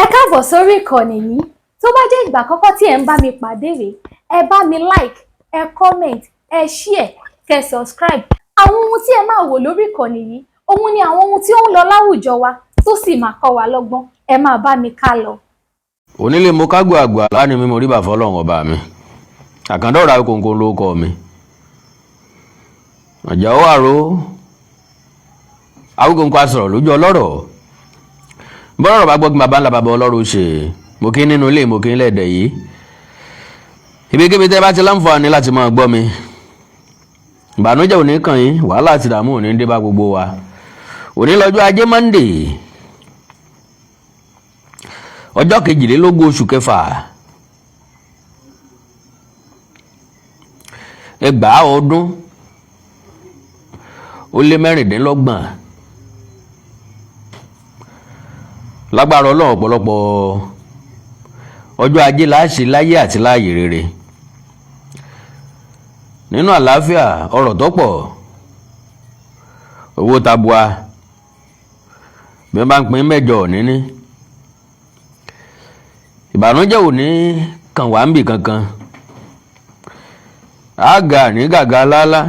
Ẹ káàbọ̀ sórí ìkànnì yìí. Tó bá jẹ́ ìgbà àkọ́kọ́ tí ẹ̀ ń bá mi pàdé rèé, ẹ bá mi like, ẹ comment, ẹ share, kẹ́ subscribe. Àwọn ohun tí ẹ máa wò lórí ìkànnì yìí, òun ni àwọn ohun tí ó ń lọ láwùjọ wa tó sì máa kọ́ wa lọ́gbọ́n. Ẹ máa bá mi ká lọ. Onílé mo kágbó àgbà láàrin mi, mo rí bàfọ́ ọlọ́run ọba mi. Àkàndọ̀rà kòǹkò ló kọ mi. Àjàó àrò Awíkòǹkò asọ̀rọ̀ lójú ọlọ́rọ̀. Bọ́lọ́rọ̀ bá gbọ́ kí bàbá ńlá bàbá ọlọ́rọ̀ ṣe. Mo kí nínú ilé, mo kí lẹ́ẹ̀dẹ̀ yìí. Ibikíbi tẹ́ bá ti láǹfààní láti máa gbọ́ mi, ìbànújẹ́ ò ní kàn yín, wàhálà àti ìdààmú ò ní dé bá gbogbo wa. Òní lọ́jọ́ Ajé Monday, ọjọ́ 22 oṣù kẹfà 2026. Lágbára Ọlọ́run, ọ̀pọ̀lọpọ̀ ọjọ́ Ajé láàṣì láyé àti láàyè rere, nínú àlàáfíà, ọrọ̀ tó pọ̀, owó tabua, bí wọ́n bá ń pín mẹ́jọ níní. Ìbànújẹ́ ò ní kàn wá ń bì kankan. Àgà ní gàgà lálá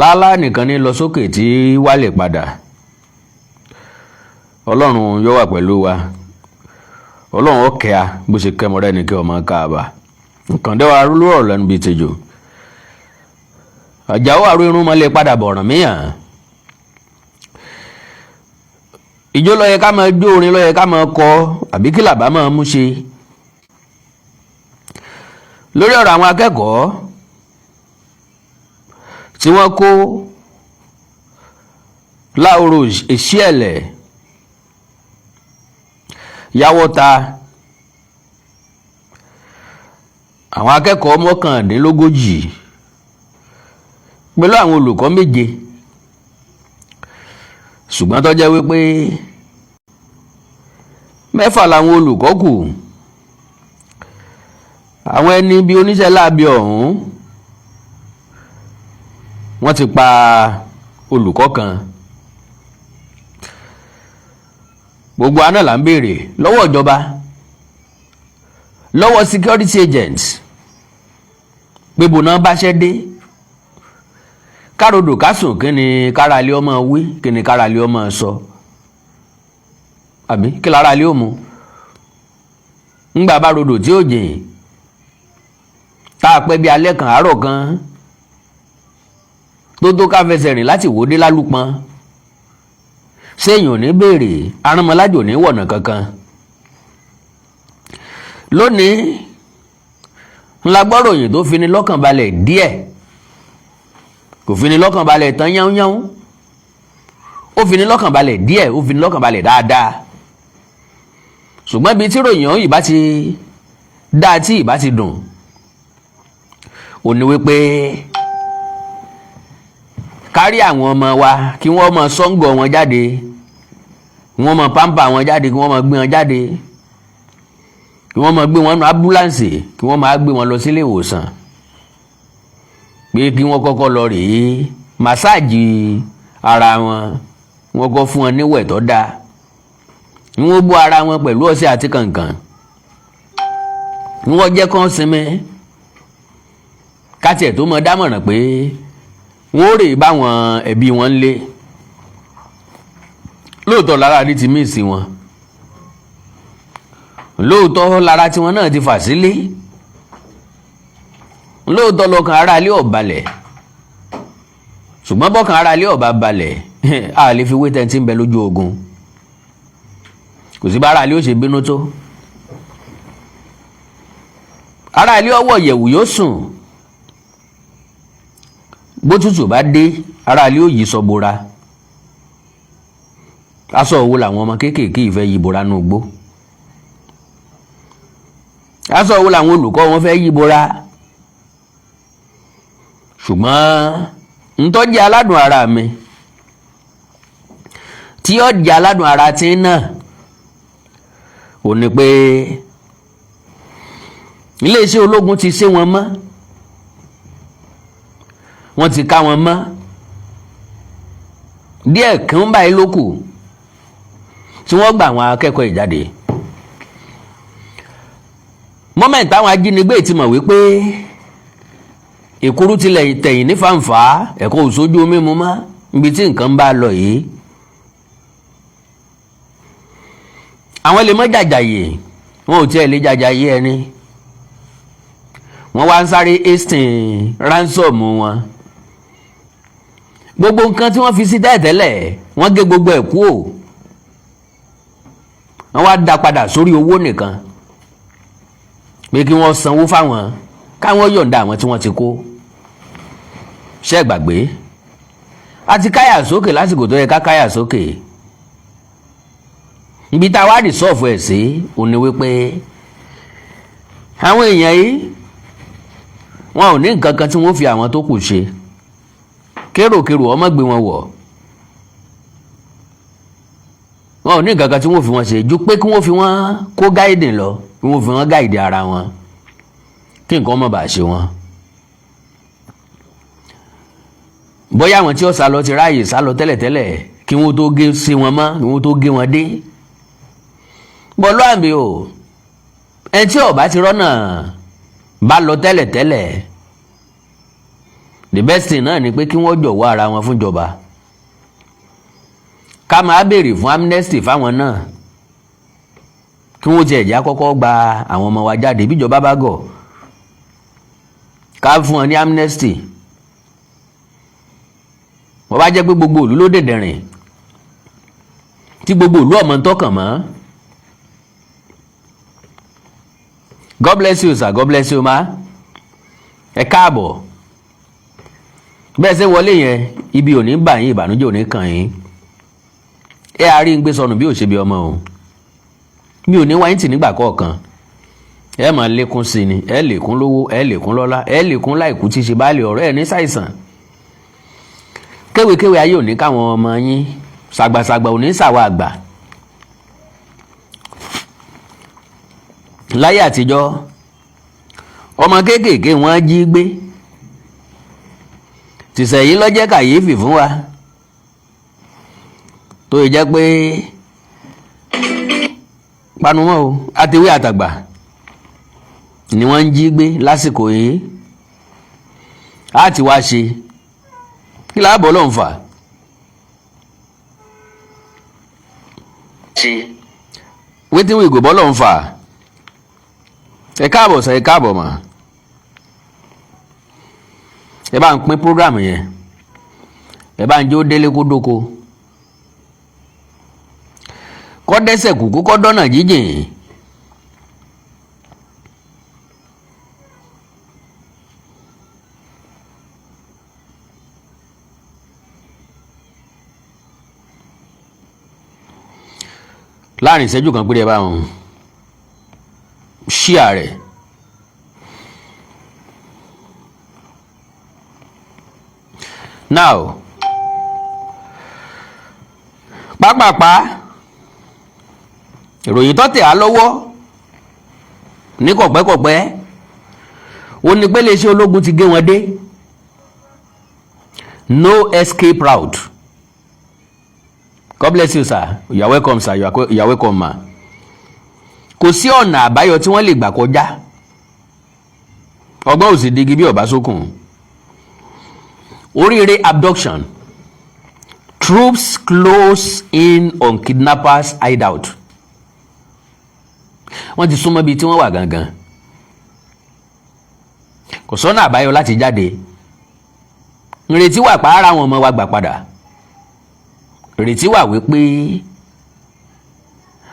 lálá nìkan ní lọ sókè tí wálé padà. Ọlọ́run yóò wà pẹ̀lú wa. Ọlọ́run ó kẹ́ a bó ṣe kẹ́ mọ́rẹ́ ní kí ọmọ káàbà nǹkan dẹ́wà lórọ̀ lẹ́nu bíi tejò. Àjàó àrò irun mọ́lẹ̀ padà bọ̀ràn míyàn. Ìjó ló yẹ ká máa jó, orin ló yẹ ká máa kọ, àbí kí làbá máa mú ṣe lórí ọ̀rọ̀ àwọn akẹ́kọ̀ọ́ tí wọ́n kó láòrò Èṣíẹ̀lẹ̀ Yàwọ́ta, àwọn akẹ́kọ̀ọ́ 39 pẹ̀lú àwọn olùkọ́ 7, ṣùgbọ́n tó jẹ́ wípé 6 làwọn olùkọ́ kù. Àwọn ẹni bíi oníṣẹ́ láabi ọ̀hún, wọ́n ti pa olùkọ́ kan. Gbogbo àná là ń béèrè lọ́wọ́ ìjọba, lọ́wọ́ security agents, pé bò náà báṣẹ́ dé károdò kásùn, kí ni káralé ọmọ wí, kí ni káralé ọmọ sọ, àbí kí lára lé òmu ńgbà bá rodò tí ó jìn, tá a pẹ́ bí alẹ́ kan àárọ̀ kan tó tó ká fẹsẹ̀ rìn láti wò dé lálùpọ̀n, séèyàn ò ní béèrè aránmọlájò ní wọ̀nà kankan. Lónìí ńlá gbọ́ròyìn tó fini lọ́kàn balẹ̀ díẹ̀. Kò fini lọ́kàn balẹ̀ tán yánnyán, ó fini lọ́kàn balẹ̀ díẹ̀, ó fini lọ́kàn balẹ̀ dáadáa. Ṣùgbọ́n ibi tí ròyìn ọ̀hún ìbá ti dáa, tí ìbá ti dùn, ò ní wípé kárí àwọn ọmọ wa kí wọ́n mọ sọ́ngọ̀ wọn jáde, wọ́n mọ pampa wọn jáde, kí wọ́n mọ gbé wọn jáde, kí wọ́n mọ gbé wọn nù ambulance, kí wọ́n máa gbé wọn lọ sílé ìwòsàn, pé kí wọ́n kọ́kọ́ lọ rèé màsáàjì ara wọn, wọ́n kọ́ fún wọn níwẹ̀ tó dáa, wọ́n bó ara wọn pẹ̀lú ọṣẹ àti kànkàn, wọ́n jẹ́ kán sinmi, kátiẹ̀ tó mọ dámọ̀ràn pé wọ́n rè báwọn ẹbí wọn lé. Lóòótọ́ lára ní ti míìsì wọn, lóòótọ́ lára tiwọn náà ti fà sílé, lóòótọ́ lọ́kàn ara ilé ò balẹ̀, ṣùgbọ́n bọ́kàn ara ilé ò bá balẹ̀, a lè fi wé tẹ́ntì ń bẹ lójú ogun. Kò sí bá ara ilé ó ṣe bínú tó, ara ilé ọwọ́ yẹ̀wù yóò sùn, bótútù bá dé, ara ilé ó yí sọ bora. Aṣọ òwò làwọn ọmọ kéékèèké ìfẹ́ yí bora nù gbó? Aṣọ òwò làwọn olùkọ́ wọn fẹ́ yí bora? Ṣùgbọ́n ntọ́jú aládùn ara mi tí ó jẹ́ aládùn ara tí náà ò ní pé iléeṣẹ́ ológun ti ṣe wọn mọ́, wọ́n ti ká wọn mọ́ díẹ̀ kí wọ́n báyìí ló kù. Tí wọ́n gba àwọn akẹ́kọ̀ọ́ ìjáde moment, táwọn ajínigbé ti mọ̀ wípé ìkúrú tilẹ̀ tẹ̀yìn ní fàǹfà, ẹ̀kọ́ òṣojú mímu mọ́ níbi tí nǹkan bá lọ yìí, àwọn lè mọ́ jàjàyè, wọn ò tiẹ̀ lè jàjàyè ẹni. Wọ́n wá ń sáré hasten ransom wọn. Gbogbo nǹkan tí wọ́n fi sí tẹ́lẹ̀tẹ́lẹ̀, wọ́n gé gbogbo ẹ̀ kúò, wọ́n wá dá padà sórí owó nìkan, pé kí wọ́n sanwó fáwọn káwọn yọ̀ǹda àwọn tí wọ́n ti kó. Ṣé gbàgbé a ti káyà sókè lásìkò tó yẹ ká káyà sókè? Ibi tá a wá resolve ẹ̀ sí òun ni wípé àwọn èèyàn yìí, wọn ò ní nǹkan kan tí wọ́n fi àwọn tó kù ṣe. Kéròkérò ọmọ gbé wọn wọ̀, wọn ò ní nǹkan kan tí wọ́n fi wọn ṣe ju pé kí wọ́n fi wọn kó guide lọ, kí wọ́n fi wọn guide ara wọn, kí nǹkan má bàa ṣe wọn. Bóyá àwọn tí ó sá lọ ti ráàyè sá lọ tẹ́lẹ̀tẹ́lẹ̀ kí wọ́n tó gé sí wọn mọ́, kí wọ́n tó gé wọn dé. Bọ́lú àmì o, ẹni tí ó bá ti rọ́nà bá lọ tẹ́lẹ̀tẹ́lẹ̀, the best thing náà ni pé kí wọ́n jọ̀wọ́ ara wọn fúnjọba, ká máa béèrè fún amnesty fáwọn náà, kí wọ́n tiẹ̀ já kọ́kọ́ gba àwọn ọmọ wa jáde. Bíjọba bá gọ̀, ká fún wọn ní amnesty. Wọ́n bá jẹ́ pé gbogbo ìlú ló dẹ̀dẹ̀rìn tí gbogbo ìlú ọmọ ń tọkàn mọ́. God bless you, sir. God bless you, ma. Ẹ káàbọ̀. Bẹ́ẹ̀ ṣe wọlé yẹn, ibi ò ní bà yín, ìbànújẹ́ ò ní kàn yín. Ẹ àárí ń gbé sọnù bí ò ṣe bí ọmọ o. Mi ò ní wáyé tì nígbà kọ̀ọ̀kan. Ẹ máa lékún sí ni, ẹ lékún lówó, ẹ lékún lọ́lá, ẹ lékún láìkú tí ṣe báàlì ọ̀rọ̀ ẹ ní ṣàìsàn. Kéwékéwé ayé ò ní káwọn ọmọ yín, ṣàgbàṣàgbà ò ní ṣàwọ̀ àgbà. Láyé àtijọ́, ọmọ kéékèèké wọ́n jí gbé. Tìṣẹ̀yìn ló jẹ́ kàyéfì fún wa tó yẹ jẹ́ pé panumọ́ o, àtẹ̀wé àtàgbà ni wọ́n ń jí gbé lásìkò yìí. Á ti wá ṣe kí láàbọ̀ ló ń fà. Wetin we go bọ́ ló ń fà. Ẹ káàbọ̀ sọ, ẹ káàbọ̀ mà. Ẹ bá ń pín program yẹn, ẹ bá ń jó délé kó dóko, kọ́ dẹ́sẹ̀ kúkú, kọ́ dọ́nà jíjìn. Láàrin ìṣẹ́jú kan péré, ẹ bá wọn ṣíà rẹ̀. Now, pápápá, ìròyìn tó tẹ̀ á lọ́wọ́ ní kọ̀pẹ́kọ̀pẹ́ ó ní pé iléeṣẹ́ ológun ti gé wọn dé, no escape route. God bless you, sir. You are welcome, sir. You are welcome, ma. Kò sí ọ̀nà àbáyọ tí wọ́n lè gbà kọjá. Ọgbọ́n ò sì digi bí ọ̀bá sókun. Oríire abduction: troops close in on kidnappers' hideout. Wọ́n ti súnmọ́ bíi tí wọ́n wà gangan, kò sọ́nà àbáyọ láti jáde. Ìrètí wà pa ara àwọn ọmọ wa gbà padà. Ìrètí wà wípé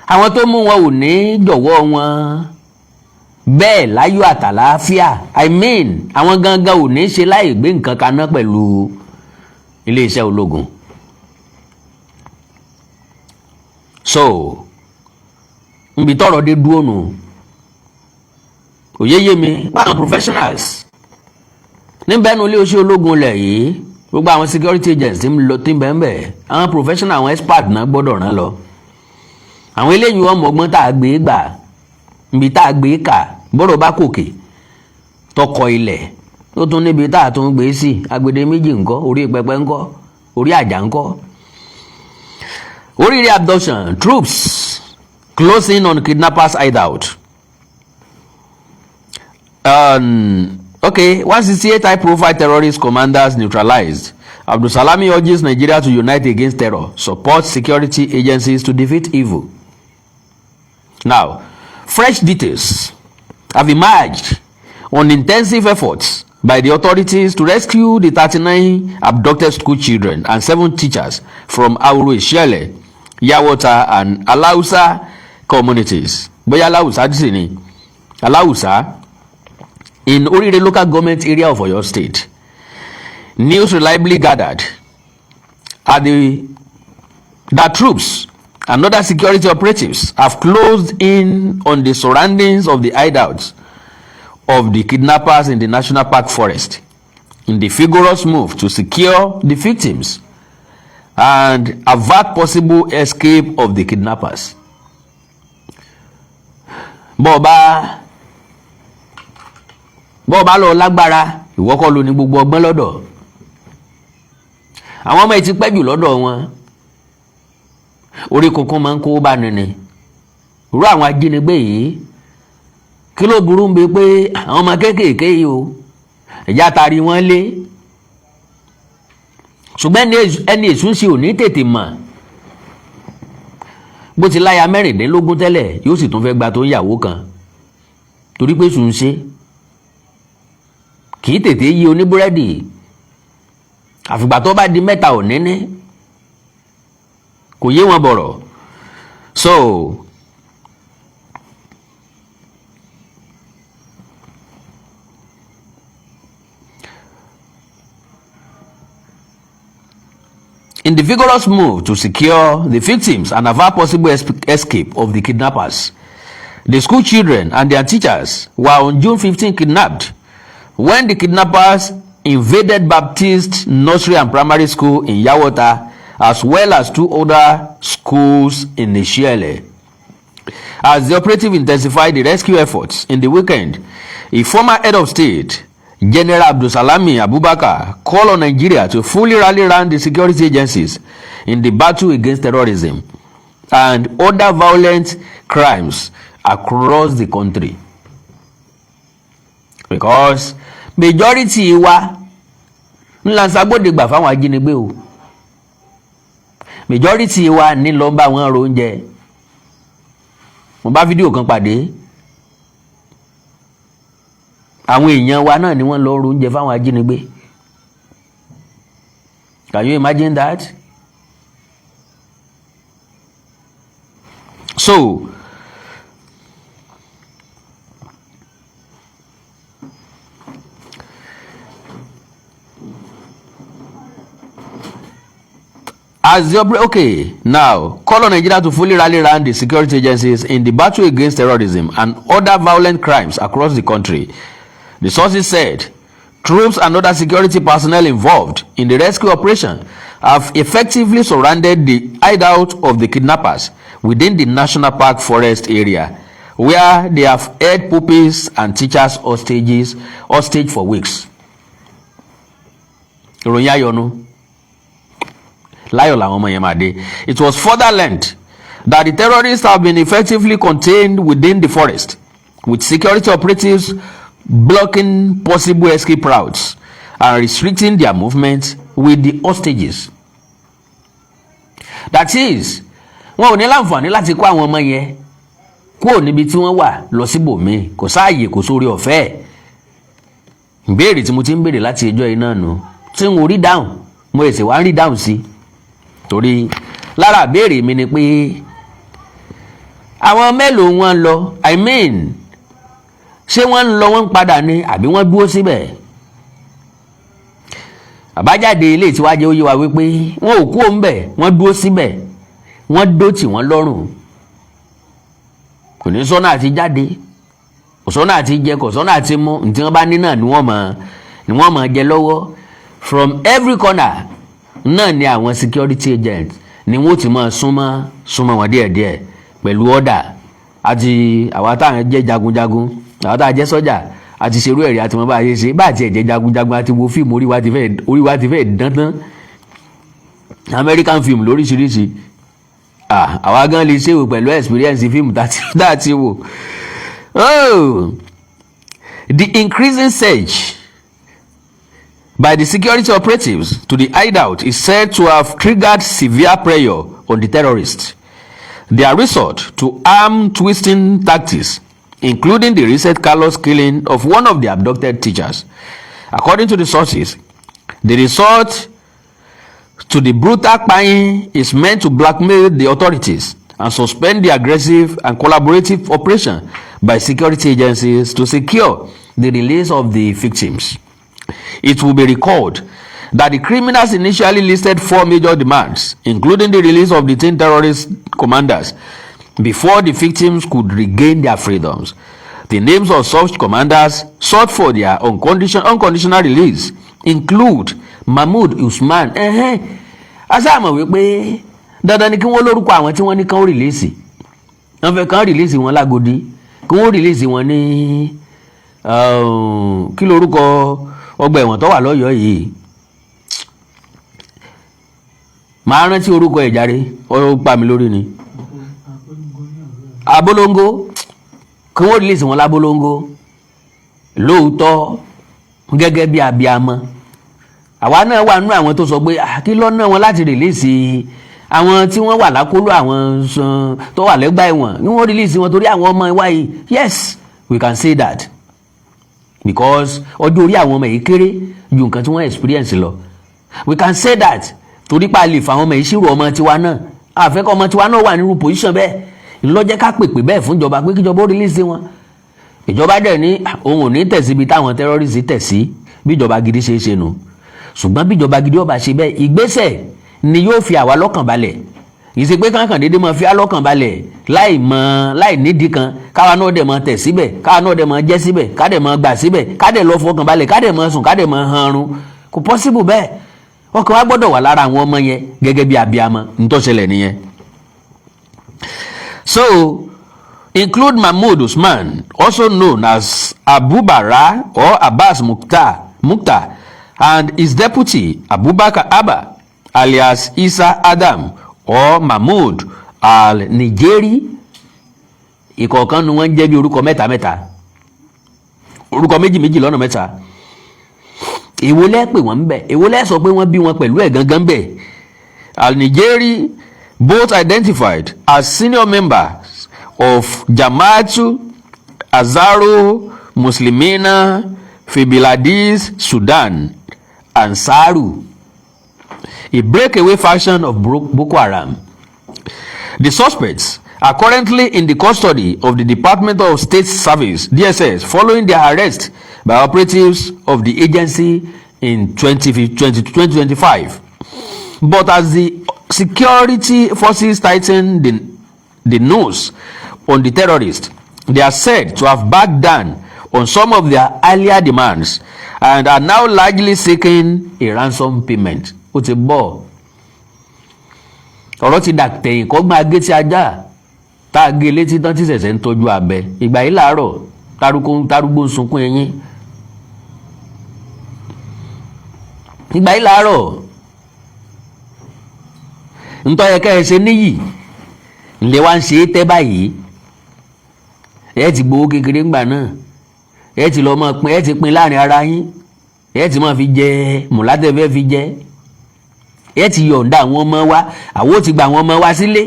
àwọn tó mú wọn ò ní jọ̀wọ́ wọn bẹ́ẹ̀ láyọ̀ àtàlàáfíà. I mean, àwọn gangan ò ní ṣe láì gbé nǹkan kaná pẹ̀lú iléeṣẹ́ ológun. So nbi tọ́rọ̀ dé dúró nù, òye yé mi báwọn professionals níbẹ̀ nu iléeṣẹ́ ológun lẹ̀ yìí, gbogbo àwọn security agents tí ń lọ tí ń bẹ̀ ń bẹ̀, àwọn professional, àwọn expert náà gbọ́dọ̀ rán lọ. Àwọn eléyìí wọn mọ̀gbọ́n tá a gbé gbà, níbi tá a gbé kà, bọ́rọ̀ bá kòkè tọkọ ilẹ̀, ó tún níbi tá a tún gbé sí agbede méjì ńkọ́, orí pẹpẹ ńkọ́, orí àjà ńkọ́. Oríire abduction: troops closing on kidnappers hideout. Okay, 168 high profile terrorist commanders neutralized. Abdulsalami urges Nigeria to unite against terror, support security agencies to defeat evil. Now, fresh details have emerged on intensive efforts by the authorities to rescue the 39 abducted school children and seven teachers from Ahoro Esinele, Yawota and Alausa communities. Bóyá Alausa sì ni Alausa in Orire Local Government Area of Oyo State. News reliably gathered at the that troops and other security operatives have closed in on the surroundings of the hideouts of the kidnappers in the National Park forest in the vigorous move to secure the victims and avert possible escape of the kidnappers. Bọ́ọ̀ bá lọ lágbára, ìwọ kọ́ ló ní gbogbo ọgbọ́n lọ́dọ̀. Àwọn ọmọ yìí ti pẹ́ jù lọ́dọ̀ wọn. Orí kunkun máa ń kó bá nini irú àwọn ajínigbé yìí. Kí ló burú ń bi pé àwọn ọmọ kéékèèké yìí o, ẹ̀já tari wọn lé? Ṣùgbọ́n ẹni èṣù ń ṣe ò ní tètè mọ̀. Bó ti láya 16 tẹ́lẹ̀, yóò sì tún fẹ́ gba tó ń yàwó kan, torí pé èṣù ń ṣe kì í tètè yí oníbúrẹ́dì, àfìgbà tó bá di mẹ́ta ò níní kò yé wọn bọ̀rọ̀. So in the vigorous move to secure the victims and avert possible escape of the kidnappers, the school children and their teachers were on June 15 kidnapped when the kidnappers invaded Baptist Nursery and Primary School in Yawota, as well as two other schools in Esinele. As the operative intensified the rescue efforts in the weekend, a former head of state, General Abdulsalami Abubakar, called on Nigeria to fully rally round the security agencies in the battle against terrorism and other violent crimes across the country. Because majority wa ńlá ṣagbódegbà fáwọn ajínigbé o. Majority wa ní lọ bá wọn ro oúnjẹ. Mo bá fídíò kan pàdé, àwọn èèyàn wa náà ni wọ́n lọ ro oúnjẹ fáwọn ajínigbé. Can you imagine that? So as the okay, now call on Nigeria to fully rally round the security agencies in the battle against terrorism and other violent crimes across the country. The sources said troops and other security personnel involved in the rescue operation have effectively surrounded the hideout of the kidnappers within the National Park forest area, where they have held pupils and teachers hostage for weeks. Ìròyìn ayọ̀nu láyọ̀ làwọn ọmọ yẹn máa dé. It was further learned that the terrorists have been effectively contained within the forest, with security operatives blocking possible escape routes and restricting their movement with the hostages. That is, wọn ò ní láǹfààní láti kó àwọn ọmọ yẹn kúrò níbi tí wọ́n wà lọ síbòmíì. Kò sáàyè, kò sórí ọ̀fẹ́. Ìbéèrè tí mo ti ń béèrè láti ẹjọ́ iná nù tí n ò rí dáhùn, mo èsì wá ń rí dáhùn sí, torí lára ìbéèrè mi ni pé àwọn mélòó wọn lọ? I mean, ṣé wọ́n ń lọ, wọ́n ń padà ni, àbí wọ́n dúró síbẹ̀? Àbájáde ilé tí wàá jẹ́ ó yé wa wípé wọn ò kú òun bẹ̀, wọ́n dúró síbẹ̀, wọ́n dó tì wọ́n lọ́rùn. Kò ní sọ́nà àti jáde, kò sọ́nà àti jẹ, kò sọ́nà àti mú. Ntí wọ́n bá ní náà ni wọ́n máa jẹ lọ́wọ́. From every corner náà ni àwọn security agents ni wọ́n ti máa súnmọ́ súnmọ́ wọn díẹ̀díẹ̀ pẹ̀lú ọ̀dà àti àwa táwọn jẹ́ jagunjagun, àwọn táwọn jẹ́ sọ́jà àti ṣerú ẹ̀rí àti wọn bá a ṣe ṣe bá àti ẹ̀jẹ̀ jagunjagun àti wo fíìmù, orí wa ti fẹ́ dán tán, American film lóríṣiríṣi. Ah, àwa gan lè ṣèwò pẹ̀lú experience fíìmù tá a ti wò. Oh, the increasing search by the security operatives to the hideout is said to have triggered severe pressure on the terrorists. Their resort to arm twisting tactics, including the recent callous killing of one of the abducted teachers. According to the sources, the resort to the brutal kpain is meant to blackmail the authorities and suspend the aggressive and collaborative operation by security agencies to secure the release of the victims. It will be recalled that the criminals initially listed four major demands, including the release of detained terrorist commanders, before the victims could regain their freedoms. The names of such commanders sought for their unconditional release include Mahmood Usman. Ẹ̀hẹ́n, a sáà mọ̀ wípé dandan ni kí wọ́n lórúkọ àwọn tí wọ́n ní kán release. Wọ́n fẹ́ kán release wọn lágodi, kí wọ́n release wọn ní kí lórúkọ ọgbà ẹ̀wọ̀n tó wà lọ́yọ̀ọ́ yìí? Màá rántí orúkọ ẹ̀ járe, ó pa mi lórí ni. Abolongo, kí wọ́n release wọn lábolongo. Lóòótọ́, gẹ́gẹ́ bí abiamọ, àwa náà wà nínú àwọn tó sọ pé kí lọ́nà wọn láti release àwọn tí wọ́n wà lákọlò, àwọn tó wà lẹ́gbàá ẹ̀wọ̀n ní wọ́n release wọn torí àwọn ọmọ wa yìí. Yes, we can say that because ọjọ́ orí àwọn ọmọ yìí kéré ju nǹkan tí wọ́n experience lọ. We can say that torí pa lè fa àwọn ọmọ yìí ṣírò ọmọ tiwa náà, àfẹ́kọ́ ọmọ tiwa náà wà nírú position bẹ́ẹ̀ ńlọ́jẹ́ ká pèpè bẹ́ẹ̀ fún ìjọba pé kíjọba ó release wọn. Ìjọba dẹ̀ ní òun ò ní tẹ̀sí ibi táwọn terrorist tẹ̀ sí. Bí ìjọba gidi ṣe é ṣe nù. Ṣùgbọ́n bí ìjọba gidi ó bá ṣe bẹ́ẹ̀, ìgbésẹ̀ ni yóò fi àwa lọ́kàn balẹ̀. Kì í ṣe pé kákan déédéé máa fi á lọ́kàn balẹ̀ láì mọ láì nídìí kan, káwa náà dẹ̀ máa tẹ̀ síbẹ̀, káwa náà dẹ̀ máa jẹ́ síbẹ̀, ká dẹ̀ máa gbà síbẹ̀, ká dẹ̀ lọ fọkàn balẹ̀, ká dẹ̀ máa sùn, ká dẹ̀ máa hanrun. Kò possible bẹ́ẹ̀. Ọkàn wa gbọ́dọ̀ wà lára àwọn ọmọ yẹn gẹ́gẹ́ bí abiamọ. Ń tó ṣẹlẹ̀ nìyẹn. So include Mahmood Usman, also known as Abu Bara or Abbas Mukhtar, and his deputy Abubakar Abba, alias Isa Adam or Mahmood Al-Nigeri. Ìkọ̀ọ̀kan ni wọ́n ń jẹ́ bí orúkọ mẹ́ta mẹ́ta, orúkọ méjì méjì lọ́nà mẹ́ta. Èwo lẹ́ pè wọ́n ń bẹ̀? Èwo lẹ́ sọ pé wọ́n bí wọn pẹ̀lú ẹ̀ gangan bẹ̀? Al-Nigeri, both identified as senior members of Jamaatu Ansarul Muslimina Fibiladis Sudan, Ansaru, a breakaway faction of Boko Haram. The suspects are currently in the custody of the Department of State Service, DSS, following their arrest by operatives of the agency in 2020, 2025. But as the security forces tighten the noose on the terrorists, they are said to have backed down on some of their earlier demands and are now largely seeking a ransom payment. Ó ti bọ̀, ọ̀rọ̀ ti dà tẹ̀yìn kọ́gbọ́n agé tí ajá tá a gé létí tán tí ṣẹ̀ṣẹ̀ ń tọ́jú abẹ. Ìgbà yìí làárọ̀ tarúgbó ń sunkún eyín. Ìgbà yìí làárọ̀ ntọ́ yẹ kẹ́ ẹ ṣe níyì ńlẹ̀ wá ń ṣe é tẹ́ báyìí. Ẹ ti gbowó kékeré ńgbà náà, ẹ ti lọ máa pín, ẹ ti pín láàrin ara yín, ẹ ti máa fi jẹ mùlátẹ́fẹ́ fi jẹ, ẹ ti yọ̀ǹda àwọn ọmọ wa. Àwọn ò ti gba àwọn ọmọ wa sílé,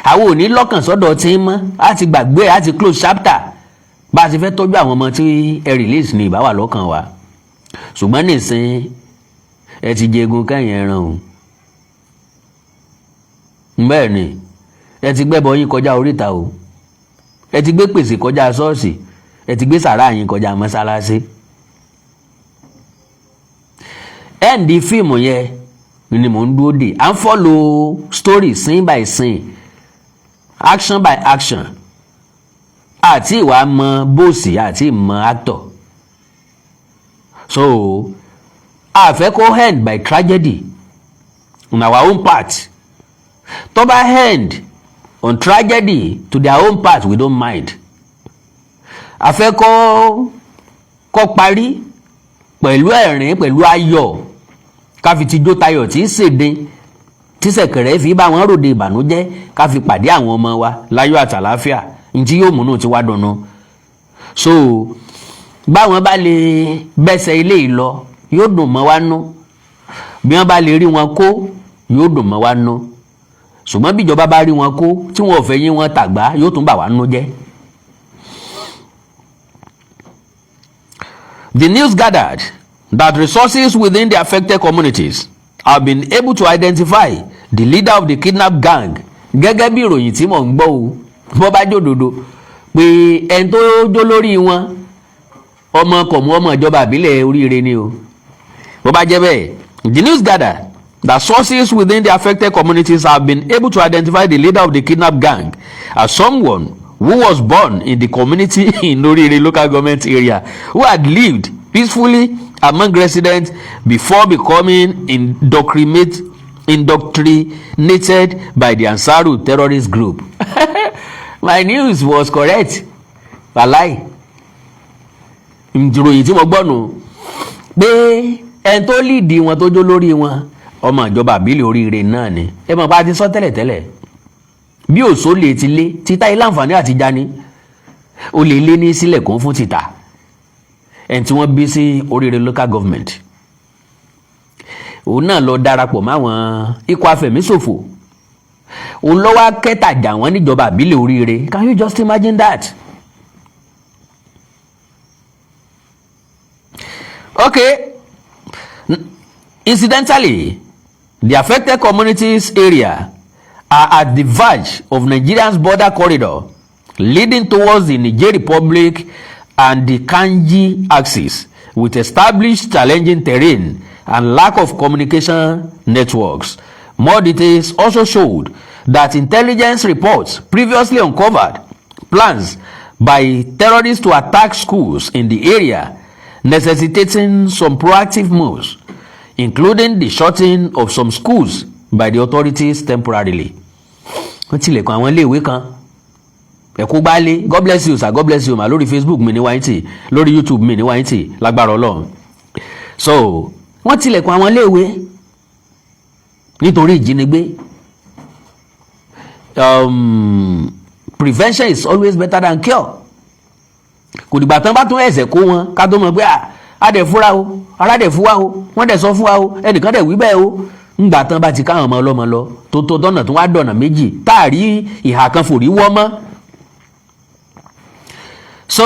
àwọn ò ní lọ́kàn sọ́dọ̀ tí ń mọ́. Á ti gbàgbé, á ti close chapter. Bá a ti fẹ́ tọ́jú àwọn ọmọ tí ẹ release ní ìbá wà lọ́kàn wa. Ṣùgbọ́n nísìn, ẹ ti jẹgun kẹ́yìn ẹran o. Bẹ́ẹ̀ ni, ẹ ti gbẹ́bọ yín kọjá oríta o, ẹ ti gbé pèsè kọjá ṣọ́ọ̀ṣì, ẹ ti gbé sàrá yín kọjá mọ́sálásí. End fíìmù yẹn ni mò ń dúró dè. À ń follow story scene by scene, action by action. Àti ìwà mọ bóòsì àti ìmọ̀ actor, so a fẹ́ kó end by tragedy on our own part. Tó bá end on tragedy to their own part, we don't mind. A fẹ́ kó parí pẹ̀lú ẹ̀rín, pẹ̀lú ayọ̀, ká fi tijó tayọ̀ tí í ṣèdín. Tí ṣẹ̀kẹ̀rẹ̀ fi bá wọn ròde ìbànújẹ́, ká fi pàdé àwọn ọmọ wa láyọ̀ àtàláfíà, ntí yóò múnú tí wá dùnnú. So báwọn bá lè bẹ́sẹ̀ ilé yìí lọ, yóò dùn mọ́ wa nú. Bí wọ́n bá lè rí wọn kó, yóò dùn mọ́ wa nú. Ṣùgbọ́n bí ìjọba bá rí wọn kó tí wọn ò fẹ́ yín wọn tàgbá, yóò tún bà wá nú jẹ́. The news gathered that resources within the affected communities have been able to identify the leader of the kidnap gang. Gẹ́gẹ́ bí ìròyìn tí mò ń gbọ́ o, bó bá jòdòdò pé ẹni tó jó lórí wọn, ọmọ kọ̀mú, ọmọ ìjọba àbílẹ̀ Oríire ni o. Bó bá jẹ́ bẹ́ẹ̀, the news gathered that sources within the affected communities have been able to identify the leader of the kidnap gang as someone who was born in the community in Orire Local Government Area, who had lived peacefully among residents before becoming indoctrinated by the Ansaru terrorist group. My news was correct. Wàláì, ìròyìn tí mo gbọ́ nù pé ẹni tó lead wọn, tó jó lórí wọn, ọmọ ìjọba àbílẹ̀ Oríire náà ni. Ẹ mọ̀ pa ti sọ tẹ́lẹ̀tẹ́lẹ̀, bí òṣó lè ti lé títà ilé àǹfààní àti jani, ó lè lé ní sílẹ̀kùn fún títà. Ẹni tí wọ́n bí sí Oríire Local Government, òun náà lọ darapọ̀ máwọn ikọ̀ afẹ̀míṣòfò, òun ló wá kẹtàjà wọn níjọba àbílẹ̀ Oríire. Can you just imagine that? Okay, incidentally, the affected communities area are at the verge of Nigeria's border corridor leading towards the Niger Republic and the Kanji axis, with established challenging terrain and lack of communication networks. More details also showed that intelligence reports previously uncovered plans by terrorists to attack schools in the area, necessitating some proactive moves, including the shutting of some schools by the authorities temporarily. Wọ́n tilẹ̀kùn àwọn iléèwé kan, ẹ̀kú gbálé. God bless you, sir. God bless you, ma. Lórí Facebook mi ní wáyé, lórí YouTube mi ní wáyé, lágbára Ọlọ́run. So wọ́n tilẹ̀kùn àwọn iléèwé nítorí ìjínigbé. Prevention is always better than cure. Kò dìgbà tán bá tún ẹsẹ̀ kó wọn ká tó mọ̀ pé a dẹ̀ fúra o, ara dẹ̀ fún wa o, wọ́n dẹ̀ sọ fún wa o, ẹnìkan dẹ̀ wí bẹ́ẹ̀ o. Ńgbà tán bá ti káwọn ọmọ ọlọ́mọ lọ tó tó tọ́nà tó wá dọ̀nà méjì, tá a rí ìhà kan fòrí wọ́ mọ́. So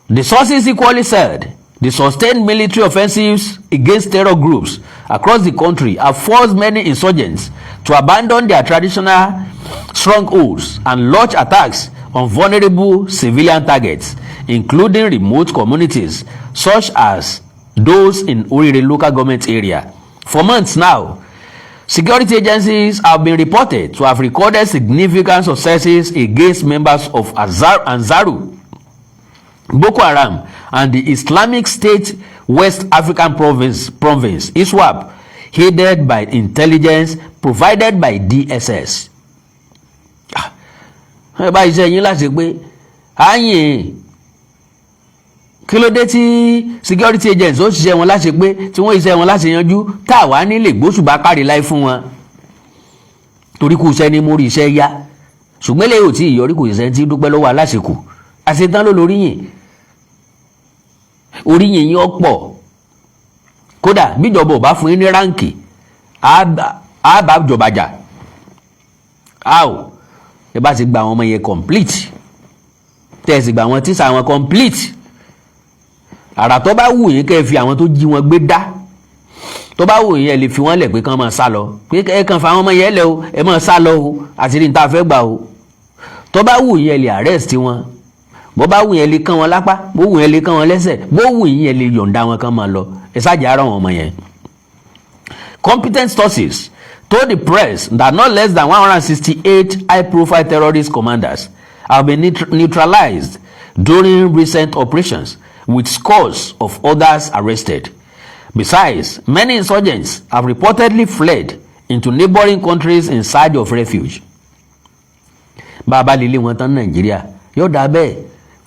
the sources equally said the sustained military offensives against terror groups across the country have forced many insurgents to abandon their traditional strongholds and launch attacks on vulnerable civilian targets, including remote communities such as those in Orire Local Government Area. For months now, security agencies have been reported to have recorded significant successes against members of Ansaru, Boko Haram and the Islamic State West African Province, ISWAP, aided by intelligence provided by DSS. Ẹ bá iṣẹ́ yín láti pé àyìn, kí ló dé tí security agents ó ṣiṣẹ́ wọn láti pé tí wọ́n iṣẹ́ wọn láti yanjú, tá a wá nílé gbóṣùbà kárí láì fún wọn, torí kù iṣẹ́ ní mórí iṣẹ́ yá. Ṣùgbọ́n eléyìí ò tí ì yọrí, kò ṣiṣẹ́ tí dúpẹ́ lọ́wọ́ aláṣekù àṣetán ló lóríyìn, oríyìn yín ọ̀pọ̀. Kódà bíjọba ò bá fún yín ní rank, á bá jọba jà. Á ò ẹ bá ti gba àwọn ọmọ yẹn complete, tẹ́ ẹ sì gba àwọn tíṣà wọn complete, àrà tó bá wù yín kẹ́ ẹ fi àwọn tó jí wọn gbé dá, tó bá wù yín, ẹ lè fi wọ́n lẹ̀ pé kán máa sá lọ, pé ẹ kàn fa àwọn ọmọ yẹn lẹ̀ o, ẹ máa sá lọ o, àti ní ta fẹ́ gbà o. Tó bá wù yín, ẹ lè arrest wọn. Bó bá wù yín, ẹ lè kán wọn lápá. Bó wù yín, ẹ lè kán wọn lẹ́sẹ̀. Bó wù yín, ẹ lè yọ̀ǹda wọn kán máa lọ. Ẹ ṣáàjà ara wọn ọmọ yẹn. Competent sources told the press that not less than 168 high-profile terrorist commanders have been neutralized during recent operations, with scores of others arrested. Besides, many insurgents have reportedly fled into neighboring countries in search of refuge. Bá a bá lè lé wọn tán Nàìjíríà, yóò dá bẹ́ẹ̀.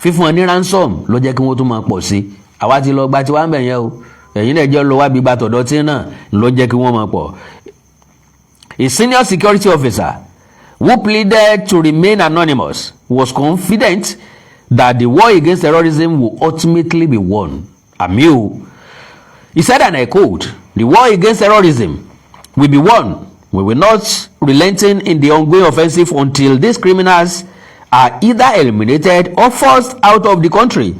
Fífún wọn ní ransom ló jẹ́ kí wọ́n tún máa pọ̀ sí i. Àwa ti lọ gba tiwa ń bẹ̀ yẹn o. Ẹ̀yin náà jẹ́ lọ wá gbígba tọ̀dọ̀ tí náà ló jẹ́ kí wọ́n máa pọ̀. A senior security officer who pleaded to remain anonymous was confident that the war against terrorism will ultimately be won. Àmín o. He said, and I quote, "The war against terrorism will be won. We will not relenting in the ongoing offensive until these criminals are either eliminated or forced out of the country."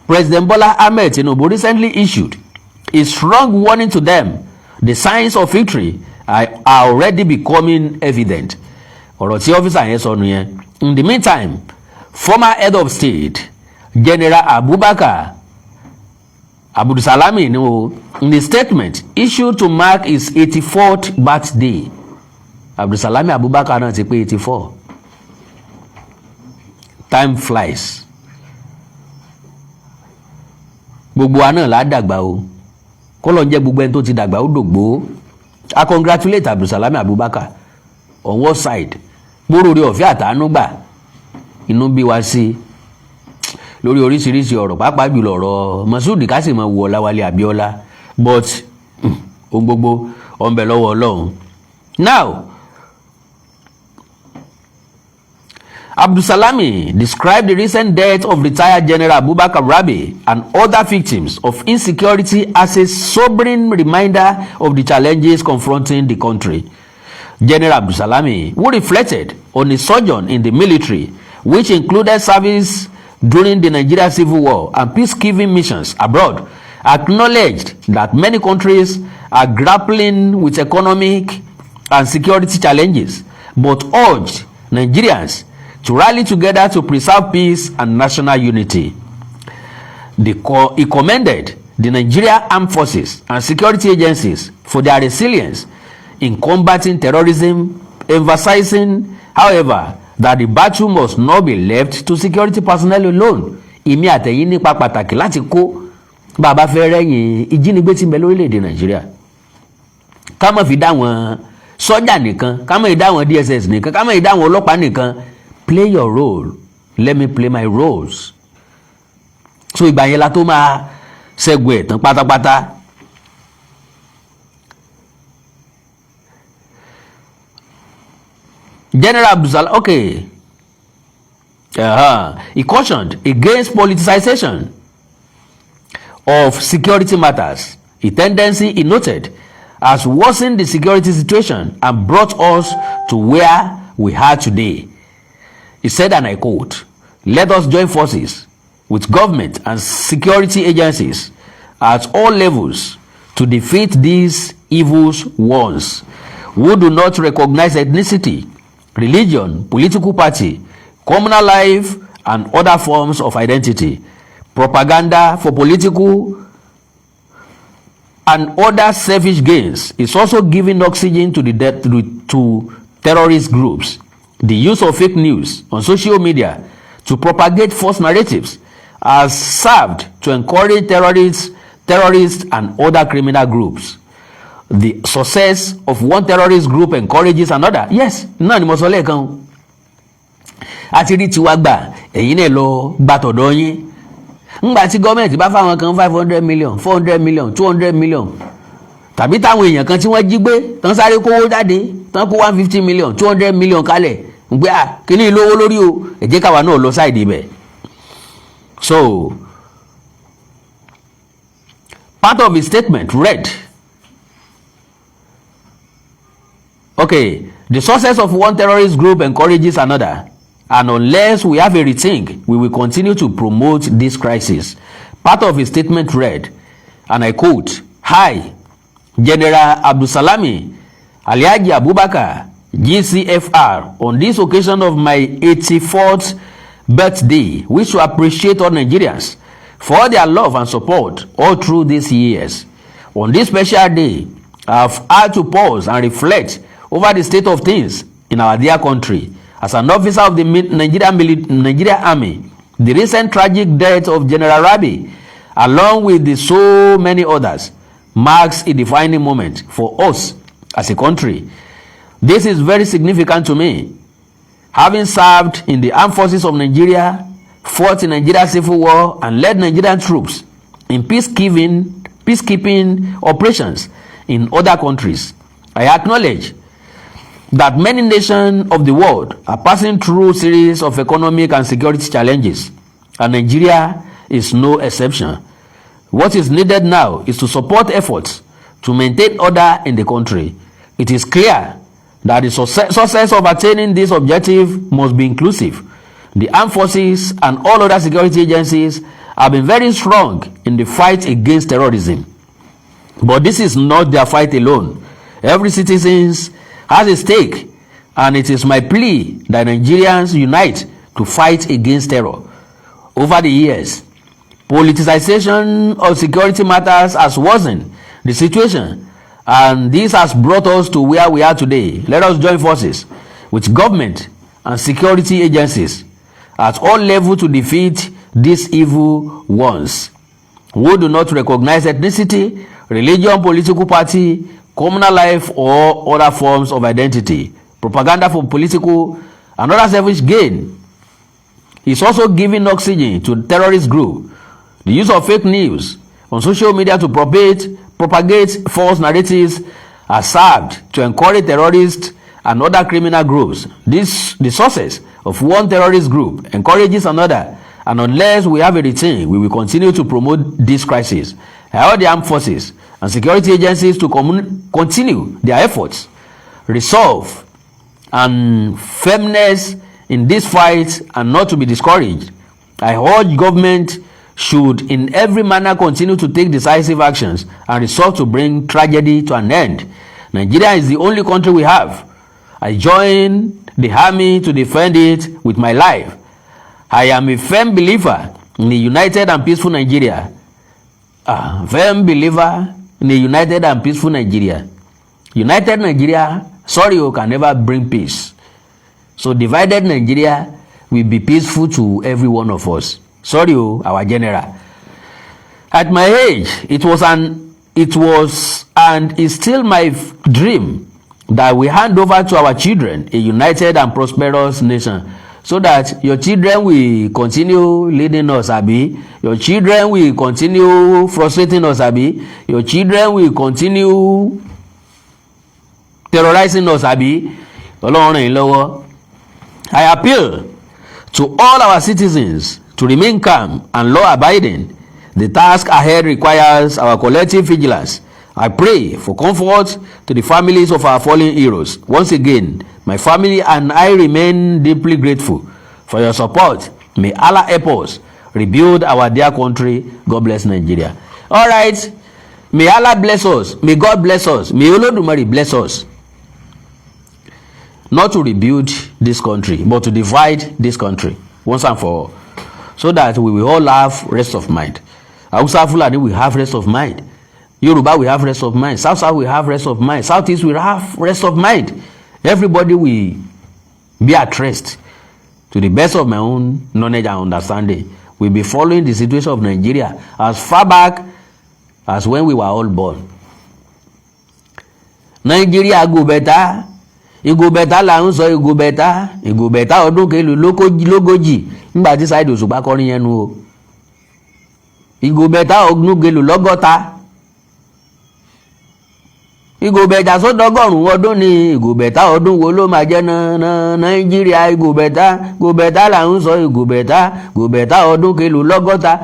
President Bola Ahmed Tinubu recently issued a strong warning to them. The signs of victory are already becoming evident. Ọ̀rọ̀ tí officer yẹn sọ nìyẹn. In the meantime, former head of state General Abubakar Abdulsalami ni o, in a statement issued to mark his 84th birthday, Abdulsalami Abubakar náà ti pé 84. Time flies. Gbogbo wa náà là á dàgbà o. Kó lọ jẹ́ gbogbo ẹni tó ti dàgbà ó dògbó. I congratulate Abdulsalami Abubakar on one side, gbóró orí ọ̀fẹ́ àtàánú gbà. Inú bí wa sí lórí oríṣiríṣi ọ̀rọ̀, pàápàá jùlọ ọ̀rọ̀ Moshood Kásìmọ̀ wọ Ọláwálé Abíọ́lá, but ohun gbogbo ó ń bẹ lọ́wọ́ Ọlọ́run. Now, Abdulsalami described the recent death of retired General Abubakar Rabe and other victims of insecurity as a sobering reminder of the challenges confronting the country. General Abdulsalami, who reflected on his sojourn in the military, which included service during the Nigeria Civil War and peacekeeping missions abroad, acknowledged that many countries are grappling with economic and security challenges, but urged Nigerians to rally together to preserve peace and national unity. He commended the Nigeria Armed Forces and security agencies for their resilience in combating terrorism, emphasizing, however, that the battle must not be left to security personnel alone. Èmi àtẹ̀yin nípa pàtàkì láti kó bá a bá fẹ́ rẹ́yìn ìjínigbé tí ń bẹ lórílẹ̀‐èdè Nàìjíríà. Ká má fi dá wọn sọ́jà nìkan, ká má fi dá wọn DSS nìkan, ká má fi dá wọn ọlọ́pàá nìkan. Play your role, let me play my roles. So ìgbà yẹn la tó máa ṣẹ́gun ẹ̀ tán pátápátá. General Abdulsalam, okay, he cautioned against politicization of security matters, a tendency he noted has worsened the security situation and brought us to where we are today. He said, and I quote, "Let us join forces with government and security agencies at all levels to defeat these evils ones who do not recognize ethnicity, religion, political party, communal life, and other forms of identity. Propaganda for political and other selfish gains is also giving oxygen to the to terrorist groups. The use of fake news on social media to propagate false narratives has served to encourage terrorists and other criminal groups. The success of one terrorist group encourages another." Yes, náà ni mo sọ lẹ́ẹ̀kan o. A ti rí tiwa gbà, ẹ̀yin náà lọ gba tọ̀dọ̀ yín. Ńgbà tí gọ́ọ̀mẹ̀ntì bá fáwọn kan 500 million, 400 million, 200 million, tàbí táwọn èèyàn kan tí wọ́n jí gbé tán sáré kówó jáde tán kó 150 million, 200 million kalẹ̀ ń gbé à kíní lówó lórí o, ẹ jẹ́ káwa náà lọ side ibẹ̀. So part of his statement read, okay, "The success of one terrorist group encourages another, and unless we have a rethink, we will continue to promote this crisis." Part of his statement read, and I quote, "Hi, General Abdulsalami Alhaji Abubakar, GCFR, on this occasion of my 84th birthday, wish to appreciate all Nigerians for their love and support all through these years. On this special day, I have had to pause and reflect over the state of things in our dear country. As an officer of the Nigeria Army, the recent tragic death of General Rabi, along with the so many others, marks a defining moment for us as a country. This is very significant to me. Having served in the armed forces of Nigeria, fought in Nigeria Civil War, and led Nigerian troops in peacekeeping peacekeeping operations in other countries. I acknowledge that many nations of the world are passing through series of economic and security challenges, and Nigeria is no exception. What is needed now is to support efforts to maintain order in the country. It is clear that the success of attaining this objective must be inclusive. The armed forces and all other security agencies have been very strong in the fight against terrorism. But this is not their fight alone. Every citizen has a stake, and it is my plea that Nigerians unite to fight against terror. Over the years, politicization of security matters has worsened the situation, and this has brought us to where we are today. Let us join forces with government and security agencies at all levels to defeat these evil ones who do not recognize ethnicity, religion, political party, communal life, or other forms of identity. Propaganda for political and other selfish gain is also giving oxygen to terrorist group. The use of fake news on social media to propagate false narratives has served to encourage terrorists and other criminal groups. The success of one terrorist group encourages another, and unless we have a routine, we will continue to promote this crisis. I urge the armed forces and security agencies to continue their efforts, resolve, and firmness in this fight and not to be discouraged. I urge government should in every manner continue to take decisive actions and resolve to bring tragedy to an end. Nigeria is the only country we have. I join the army to defend it with my life. I am a firm believer in a united and peaceful Nigeria. Ah, firm believer in a united and peaceful Nigeria. United Nigeria, sorry, you can never bring peace. So divided Nigeria will be peaceful to every one of us. Sorry o, our general. At my age, it was and is still my dream that we hand over to our children a united and prosperous nation, so that your children will continue leading us, abi your children will continue frustrating us, abi your children will continue terrorizing us, abi? Ọlọ́run ràn yín lọ́wọ́. I appeal to all our citizens to remain calm and law abiding. The task ahead requires our collective vigilance. I pray for comfort to the families of our fallen heroes. Once again, my family and I remain deeply grateful for your support. May Allah help us rebuild our dear country. God bless Nigeria. All right. May Allah bless us. May God bless us. May Olódùmarè bless us. Not to rebuild this country, but to divide this country once and for all, so that we will all have rest of mind. Hausa Fulani will have rest of mind. Yoruba will have rest of mind. South South will have rest of mind. Southeast will have rest of mind. Everybody will be at rest. To the best of my own knowledge and understanding, we'll be following the situation of Nigeria as far back as when we were all born. Nigeria go better, e go better là ń sọ, e go better, e go better. Ọdún kelu lógójì nígbà tí Saheed Òṣùpá kọrin yẹn nu o. E go better, ọdún kelu lọ́gọ́ta, e go better, sódọ́gọ́rùn-ún ọdún ni. E go better, ọdún wo ló máa jẹ́ náà? Nàìjíríà, e go better, go better là ń sọ, e go better, go better, ọdún kelu lọ́gọ́ta.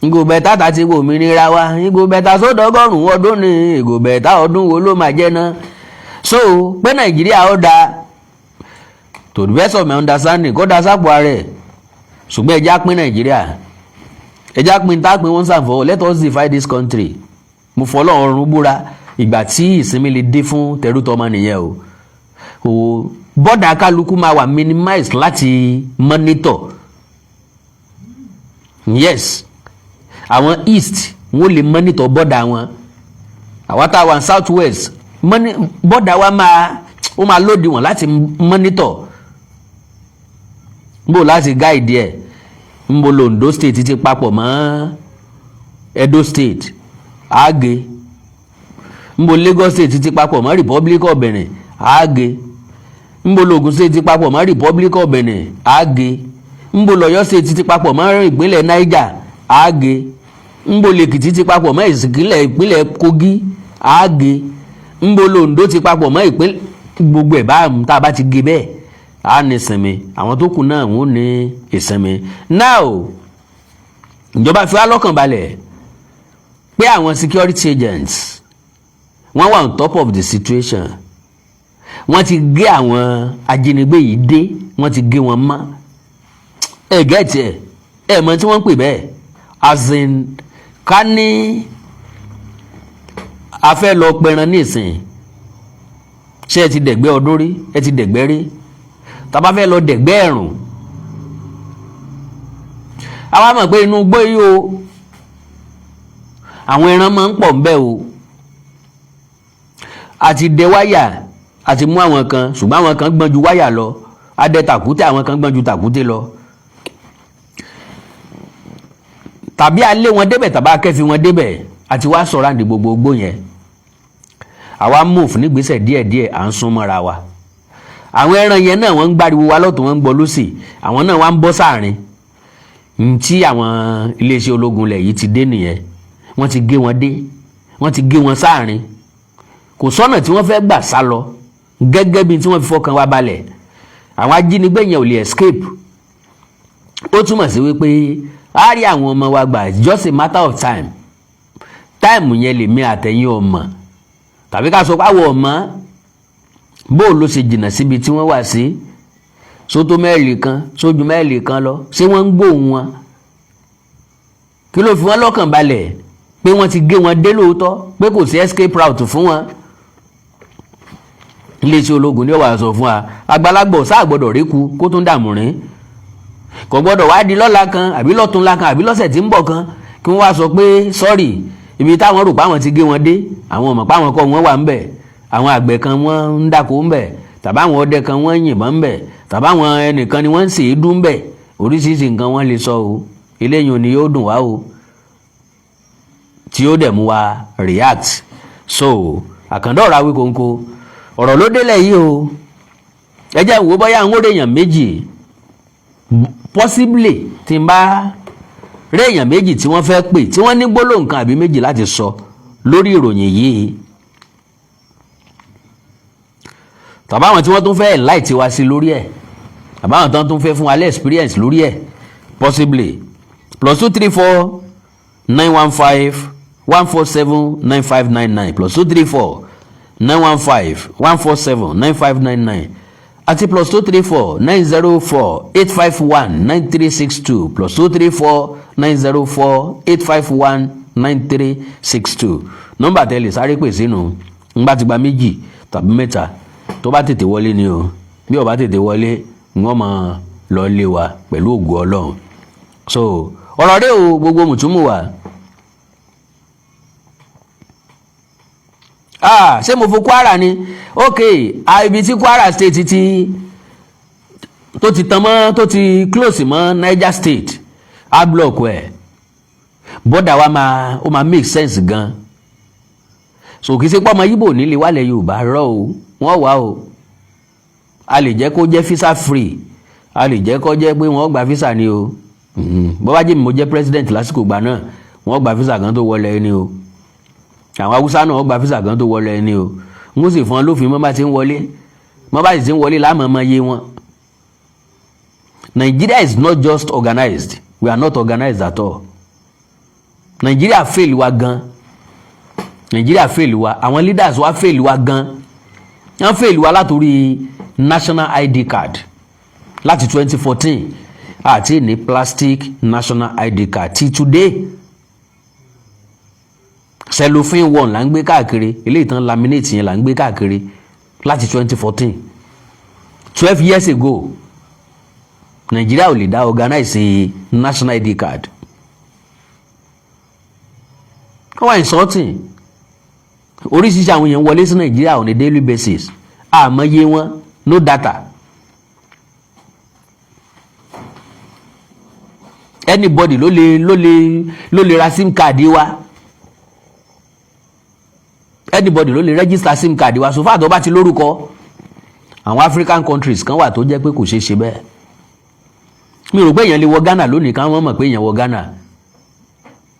E go better tàti wò òmìnira wa, e go better sódọ́gọ́rùn-ún ọdún ni. E go better, ọdún wo ló máa jẹ́ náà? So pé Nàìjíríà ó dáa, to the best of my understanding, kó da sápò ara ẹ̀, ṣùgbọ́n ẹ jẹ́ á pín Nàìjíríà, ẹ jẹ́ á pín tá a pín once and for all. Let us divide this country. Mo fọlọ́run ọ̀run búra, ìgbà tí ìsinmi lè dé fún tẹrútọmọ nìyẹn o. O border kálukú máa wà minimize láti monitor. Yes, àwọn east, wọ́n lè monitor border wọn. Àwa tá a wà ní south west, border wa máa, ó máa lòdì wọn láti monitor nbò láti guide ẹ̀. Nbò l'Ondo State ti papọ̀ mọ́ Edo State àágé, nbò Lagos State ti papọ̀ mọ́ Republic of Benin àágé, nbò l'Ogun State ti papọ̀ mọ́ Republic of Benin àágé, Ńbo lọ́yọ́ State ti papọ̀ mọ́ ìpínlẹ̀ Niger? Àágé. Ńbo lèkìtì ti papọ̀ mọ́ ìpínlẹ̀ Kogi? Àágé. Ńbo lòǹdó ti papọ̀ mọ́ ìpínlẹ̀? Gbogbo ẹ̀ bá tá a bá ti gé bẹ́ẹ̀, á ní ìsinmi. Àwọn tó kù náà, wọ́n ní ìsinmi. Now, ìjọba fi wá lọ́kàn balẹ̀ pé àwọn security agents, wọ́n wà on top of the situation. Wọ́n ti gé àwọn ajínigbé yìí dé, wọ́n ti gé wọn mọ́. Ẹ get ẹ̀, ẹ mọ̀ tí wọ́n ń pè bẹ́ẹ̀, as in, ká ní a fẹ́ lọ pẹran nísìn. Ṣé ẹ ti dẹ̀gbẹ́ ọdún rí? Ẹ ti dẹ̀gbẹ́ rí? Tá bá fẹ́ lọ dẹ̀gbẹ́ ẹ̀rùn, àwa mọ̀ pé inú igbó yìí o, àwọn ẹran máa ń pọ̀ ńbẹ̀ o. Àti dẹ wáyà, àti mú àwọn kan, ṣùgbọ́n àwọn kan gbọ́n ju wáyà lọ. Adẹ tàkúté, àwọn kan gbọ́n ju tàkúté lọ. Tàbí a lé wọn débẹ̀, tàbí a kẹ́fi wọn débẹ̀, àti wá sọ̀rọ̀ àǹdí gbogbo igbó yẹn. Àwa move nígbésẹ̀ díẹ̀díẹ̀, à ń sún mọ́ra wa. Àwọn ẹran yẹn náà, wọ́n ń gbáriwo wa lọ́tún, wọ́n ń gbọ́ lọ́sì. Àwọn náà wá ń bọ́ sáàrin ntí àwọn iléeṣẹ́ ológun lẹ̀ yìí ti dé nìyẹn. Wọ́n ti gé wọn dé, wọ́n ti gé wọn sáàrin. Kò sọ́nà tí wọ́n fẹ́ gbà sá lọ. Gẹ́gẹ́ bí tí wọ́n fi fọkàn wa balẹ̀, àwọn ajínigbé yẹn ò lè escape. Ó túmọ̀ sí wípé a rí àwọn ọmọ wa gbà. It's just a matter of time. Time yẹn lèmi àtẹ̀yìn ọmọ, tàbí ká sọ pé àwọn ọmọ bó ló ṣe jìnnà síbi tí wọ́n wà sí, sótó 1 mile, sójú 1 mile lọ. Ṣé wọ́n ń gbóhùn wọn? Kí ló fi wọ́n lọ́kàn balẹ̀ pé wọ́n ti gé wọn dé lóòótọ́, pé kò sí escape route fún wọn? Iléeṣẹ́ ológun ni ó wà sọ fún wa. Àgbàlagbà sáà gbọ́dọ̀ réku kó tún dààmú rìn. Kò gbọ́dọ̀ wá di lọ́la kan, àbí lọ́túnla kan, àbí lọ́sẹ̀ tí ń bọ̀ kan, kí wọ́n wá sọ pé sorry, ibi táwọn rò páwọn ti gé wọn dé, àwọn ọmọ páwọn kọ́ wọn wà ń bẹ̀. Àwọn àgbẹ̀ kan, wọ́n ń dáko ń bẹ̀, tàbí àwọn ọdẹ kan, wọ́n ń yìnbọn ń bẹ̀, tàbí àwọn ẹnìkan ni wọ́n ń sè é dún bẹ̀. Oríṣiríṣi nǹkan wọ́n lè sọ o. Eléyìí ni yóò dùn wá o, tí ó dẹ̀ mú wa react. So, àkàndá ọ̀rọ̀ Awíkonko, ọ̀rọ̀ ló délẹ̀ yìí o. Ẹ jẹ́ n wò bóyá ń réèyàn méjì. Possibly, tí n bá réèyàn méjì tí wọ́n fẹ́ pè, tí wọ́n ní gbólóhùn kan àbí méjì láti sọ lórí ìròyìn yìí, tàbí àwọn tí wọ́n tún fẹ́ enlight wa sí lórí ẹ̀, tàbí àwọn tó tún fẹ́ fún wa lẹ́ experience lórí ẹ̀, possibly +234 915 147 9599, +234 915 147 9599, àti +234 904 851 9362, +234 904 851 9362. Nọ́mbà tẹ́lẹ̀ sáré pè sínú ńgbà tí gba méjì tàbí mẹ́ta tó bá tètè wọlé ni o. Bí ó bá tètè wọlé, wọ́n máa lọ lé wa pẹ̀lú ògùn Ọlọ́run. So, ọ̀rọ̀ rẹ o, gbogbo mùtúmù wa. Ah, ṣé mo fo Kwara ni? Ok, ibi tí Kwara State ti tó ti tán mọ́, tó ti close mọ́ Niger State, á block ẹ̀. Border wa máa, ó máa make sense gan. So, kì í ṣe pé ọmọ Yíbò nílé wálẹ̀ Yorùbá rọ o, wọ́n wà o. A lè jẹ́ kó jẹ́ visa free, a lè jẹ́ kó jẹ́ pé wọ́n gba visa ni o. Bó bá jẹ́ mi mo jẹ́ president lásìkò ìgbà náà, wọ́n gba visa kan tó wọlé ẹni o. Àwọn Haúsá náà, wọ́n gba visa kan tó wọlé ẹni o. N ó sì fún ọ lófin. Mọ́ bá ti ń wọlé, mọ́ bá sì ti ń wọlé láàmú ọmọ yé wọn. Nigeria is not just organized, we are not organized at all. Nigeria fail wa gan. Nigeria fail wa. Àwọn leaders wa fail wa gan. Wọ́n fail wa látòrí national ID card. Láti 2014, àti ní plastic national ID card till today. Cellophane one là ń gbé káàkiri. Eléyìí tán laminate yẹn là ń gbé káàkiri láti 2014, 12 years ago. Nàìjíríà ò lè dá organize national ID card. Wọ́n wá insulting. Oríṣiríṣi àwọn èèyàn wọlé sí Nàìjíríà on a daily basis, àmọye wọn, no data. Anybody ló lè ra SIM card wa. Anybody ló lè register SIM card wa, so far tó bá ti lórúkọ. Àwọn African countries kan wà tó jẹ́ pé kò ṣeé ṣe bẹ́ẹ̀. Mi rò pé èèyàn lè wọ Ghana lónìí káwọn mọ̀ pé èèyàn wọ Ghana,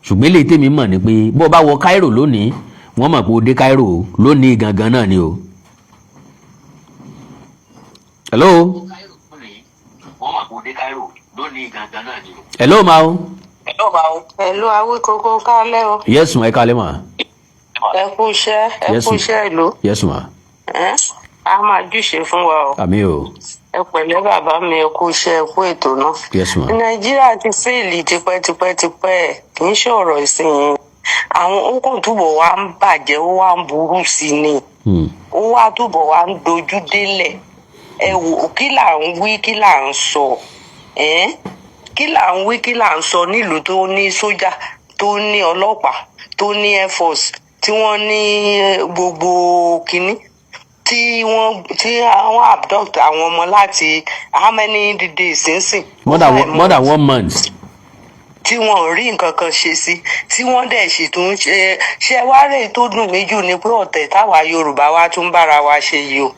ṣùgbọ́n eléyìí tèmi mọ̀ ni pé bó o bá wọ Cairo lónìí, wọ́n mọ̀ pé o dé Cairo lónìí gangan náà ni o. Hello. Hello ma o. Pẹ̀lú Awíkókó, kálẹ̀ o. Yes ma, ẹ kálẹ́ ma. Ẹ kú iṣẹ́, ẹ Yes, kú ma. iṣẹ́ ìlú. Yes ma. Ẹ́, a máa júṣe fún wa o. Àmín o. Ẹ pẹ̀lẹ́ bàbá mi, ẹ kú iṣẹ́, ẹ kú ètò náà. Yes ma. Nàìjíríà ti fail tipẹ́tipẹ́tipẹ́, kì í ṣe ọ̀rọ̀ ìsinyìí. Àwọn ó kàn túbọ̀ wá ń bàjẹ́, ó wá ń burú sí i ni. Ó wá túbọ̀ wá ń dojú délẹ̀. Ẹ wò, kí là ń wí, kí là ń sọ? Ẹ́n? Kí là ń wí, kí là ń sọ nílùú tó ní sójà, tó ní ọlọ́pàá, tó ní air force, tí wọ́n ní gbogbo kínní, tí wọ́n tí àwọn abduct àwọn ọmọ láti how many days sínsìn? More than one month. Tí wọn ò rí nǹkan kan ṣe sí, tí wọ́n dẹ̀ sì tún ṣe ṣe wá rèé. Tó dùn mí jù ni pé ọ̀tẹ̀ táwa Yorùbá wa tún bára wa ṣe yìí o.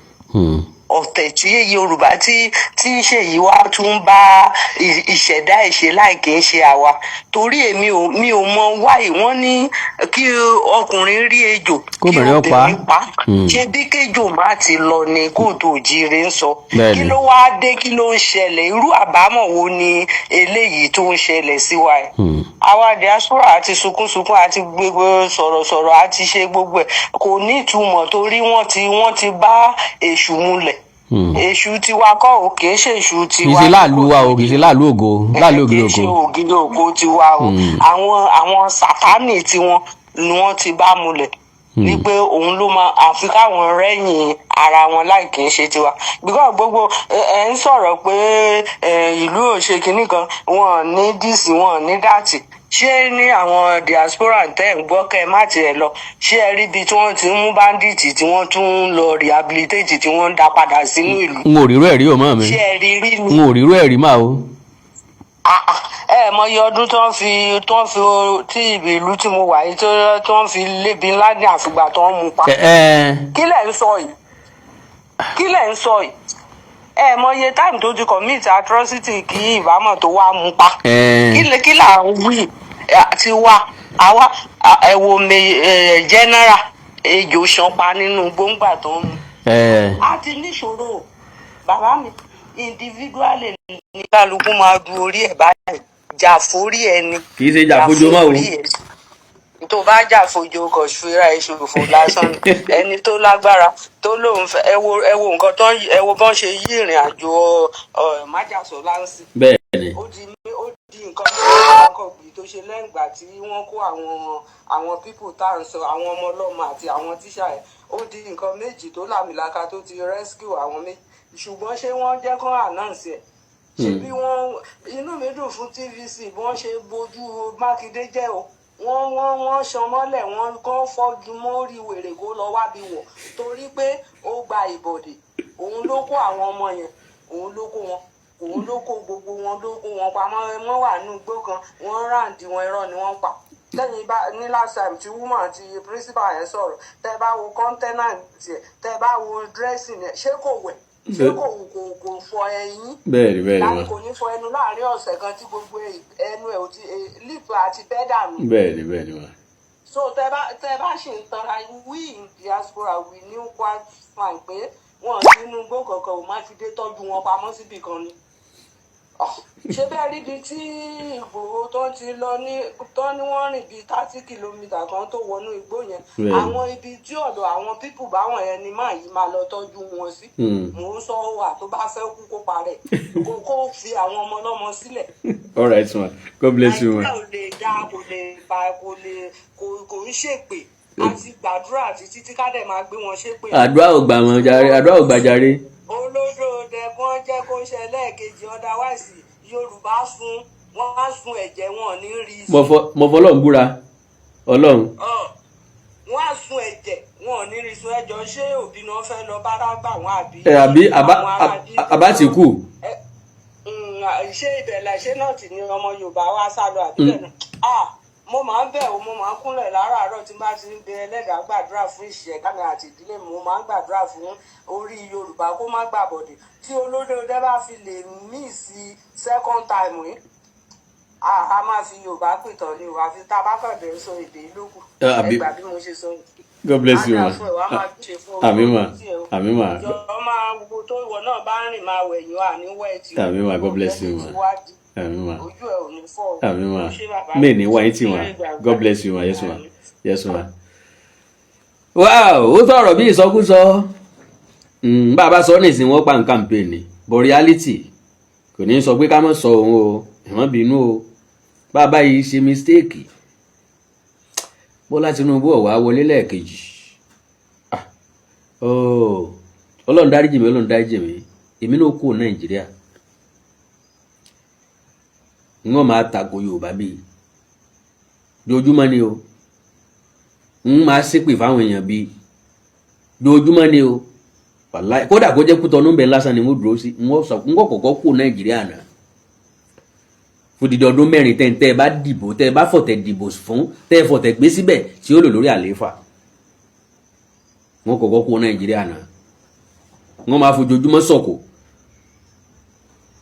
Ọ̀tẹ̀ tí Yorùbá tí ṣèyí wá tún bá ìṣẹ̀dá ẹ̀ ṣe láì kì í ṣe àwa, torí èmi ò mi ò mọ wáyé wọ́n ní kí ọkùnrin rí ejò kí Kóbìnrin ó pa á. obìnrin pa. Ṣé bí kéjò má ti lọ ni kóòtù òjíire ń sọ? Bẹ́ẹ̀ni. Kí ló wáá dé? Kí ló ń ṣẹlẹ̀? Irú àbámọ̀ wo ni eléyìí tó ń ṣẹlẹ̀ sí wa yìí? Àwa diaspora àti sunkúnsunkún àti gbogbo sọ̀rọ̀sọ̀rọ̀ àti ṣe gbogbo ẹ̀, kò ní ìtumọ̀ torí wọ́n ti bá èṣù múlẹ̀. Èṣù tiwa kọ́ ò, kì í ṣe èṣù Kì í tiwa. ṣe láàlú wa o, kì í ṣe láàlú ògo, láàlú Kì ògiri í ṣe ògo. Ògiri ògo tiwa o. Àwọn sátánì tiwọn ni wọ́n ti bá múlẹ̀ ní pé òun ló máa àfi káwọn rẹ́yìn ara wọn láì kì í ṣe tiwa, because gbogbo ẹ ń sọ̀rọ̀ pé ìlú ò ṣe kinní kan, wọn ò ní this, wọn ò ní that. Ṣé ní àwọn diaspora tẹ́ ń gbọ́, kẹ́ ẹ má tiẹ̀ lọ, ṣé ẹ rí ibi tí wọ́n ti ń mú bandit tí wọ́n tún ń lọ rehabilitate, tí wọ́n ń dá padà sínú ìlú? N ò rírú ẹ̀rí o mọ́ mi. Ṣé ẹ rí rí ni? N ò rírú ẹ̀rí mà o. Ah, ah, ẹ mọyì ọdún tó ń fi tí ìlú tí mo wà yìí tó ń fi lébi ńlá ní àfìgbà tó ń mú pa. Ẹ ẹ. Kí lẹ̀ ń sọ yìí? Kí lẹ̀ ń sọ yìí? Ẹ mọye time tó ti commit atrocity kí ìbámọ̀ tó wá mú pa. Ẹ. Kí là ń wí ti wá àwa ẹ wo mi general ejò ṣanpa nínú gbóngbà tó ń mú. Ẹ. A ti níṣòro, bàbá mi. Individually ní kálukú máa du orí ẹ̀ báyìí, jà forí ẹni. Kì í ṣe jà fojo mọ́ o. Forí ẹ̀. Tó bá jà fojo, kò ṣúra ẹ ṣòfò lásán ni. Ẹni tó lágbára tó lóun fẹ́, ẹ wo nǹkan tó ń ẹ wo bọ́n ṣe yí ìrìn àjò ọ májàsọ láǹsì. Bẹ́ẹ̀ni. Ó di ó di nǹkan tó ń kọ gbì tó ṣe lẹ́yìn ìgbà tí wọ́n kó àwọn people tá à ń sọ, àwọn ọmọ ọlọ́mọ àti àwọn tíṣà ẹ̀. Ó di nǹkan méjì tó làmìlaka tó ti rescue àwọn méjì, ṣùgbọ́n ṣé wọ́n jẹ́ kán announce ẹ̀? Ṣé bí wọ́n, inú mi dùn fún TVC bí wọ́n ṣe bójú Mákindé jẹ́ o. Wọ́n ṣan mọ́lẹ̀, wọ́n kàn fọ́jú mórí wèrè kó lọ wábi wọ̀, torí pé ó gba ìbọ̀dè. Òun ló kó àwọn ọmọ yẹn, òun ló kó wọn, òun ló kó gbogbo wọn, ló kó wọn pamọ́. Wọ́n wà nínú igbó kan, wọ́n ráǹdì wọn, irọ́ ni wọ́n pa. Lẹ́yìn bá ní last time tí woman àti principal yẹn sọ̀rọ̀, tẹ́ bá wo content ẹ̀, tẹ́ bá wo dressing ẹ̀, ṣé kò wẹ̀? Ṣé kò fọ ẹyin? Bẹ́ẹ̀ni, bẹ́ẹ̀ni. Láti Wọn kò ní fọ ẹnu láàrin ọ̀sẹ̀ kan tí gbogbo ẹnu ẹ̀ ò ti lip àti bẹ́ dànù. Bẹ́ẹ̀ni, bẹ́ẹ̀ni wọn. So tẹ́ bá ṣì ń tanra, we in diaspora, we knew quite fine pé wọn sínú igbó kankan ò, Mákindé tọ́jú wọn pamọ́ síbì kan ni. Ah, ṣé bẹ́ẹ̀ rí ibi tí Ìgbòho tó ti lọ ní tó ní wọ́n rìn bíi 30 kilometre kan tó wọnú igbó yẹn? Bẹ́ẹ̀ni. Àwọn ibi tí ọ̀dọ̀ àwọn people báwọn yẹn ni máa yìí máa lọ tọ́jú wọn sí. Mò ń sọ wà, tó bá fẹ́ kú kó parẹ́, kó fi àwọn ọmọ ọlọ́mọ sílẹ̀. All right ma, God bless you ma. Nàìjíríà ò lè dá, kò lè bá, kò lè kò ń ṣèpè àti gbàdúrà àti títí ká dẹ̀ máa gbé wọn ṣépè. Àdúrà ò gbà wọn jàre, àdúrà ò gbà jàre. Olódò dẹ̀gbọ́n jẹ́ kó ṣe lẹ́ẹ̀kejì, otherwise Yorùbá sun, wọ́n á sun ẹ̀jẹ̀, wọn ò ní rí i. Mo fọlọ́run búra, Ọlọ́run. Wọ́n á sun ẹ̀jẹ̀, wọn ò ní rí sun. Ẹjọ́, ṣé òbí náà fẹ́ lọ bára gbà wọ́n àbí? Ẹ àbí àbá àwọn ará bí àbá ti kú. Ṣé ibẹ̀ la ṣé náà tì ní ọmọ Yorùbá wá sá lọ àbí bẹ́ẹ̀ náà? Ah, Mo máa ń bẹ̀ o, mo máa ń kúnlẹ̀ láràárọ̀ tí n bá ti ń bẹ Ẹlẹ́dàá, gbàdúrà fún ìṣẹ̀dá mi àti ìdílé mi. Mo máa ń gbàdúrà fún orí Yorùbá kó má gbàbọ̀dè. Tí olódòdó bá fi lè mí sí second time yìí, a máa fi Yorùbá pìtàn ni o, àfi tá a bá kàn dé sọ èdè ìlókù. Àbí. Ẹ gbà bí mo ṣe sọ yìí. God bless you, ma. Àmín, ma. Àmín, ma. Jọ máa wo tó ìwọ náà bá ń rìn, máa wẹ̀yìn wà ní wẹ̀tì. Àmín, ma. God bless you, ma. Àmín, ma. Ojú ẹ ò ní fọ́ o. Àmín, ma. Ṣé bàbá? May ní wáyé tì, ma. God bless you, ma. Yes, ma. Yes, ma. Wow, ó tọrọ bí ìsọkúsọ. Bá a bá sọ nísìnyí, wọ́n pa nǹkan campaign ni, but reality kò ní sọ pé ká má sọ òun o. Ẹ má bínú o, bàbá yìí ṣe mistake. Bọ́lá Tinubu ó wá wọlé lẹ́ẹ̀kejì. Ah, oh, Ọlọ́run dáríjì mi, Ọlọ́run dáríjì mi. Èmi náà kú Nàìjíríà, n ó máa tako Yorùbá bíi dojúmọ́ ni o, n máa ṣépè fáwọn èèyàn bíi dojúmọ́ ni o. Wàláì, kódà kó jẹ́ Kútọ́nù bẹ́ẹ̀ lásán ni mo dúró sí, n ó sọ n kò kọ́kọ́ kú Nàìjíríà náà fódìdí ọdún 4. Tẹ́ ẹ bá dìbò, tẹ́ ẹ bá fọ̀tẹ̀ dìbò fún, tẹ́ ẹ fọ̀tẹ̀ gbé síbẹ̀ tí ó lò lórí àlééfà, wọ́n kọ́kọ́ kú Nàìjíríà náà. Wọ́n máa fojoojúmọ́ sọ̀kò,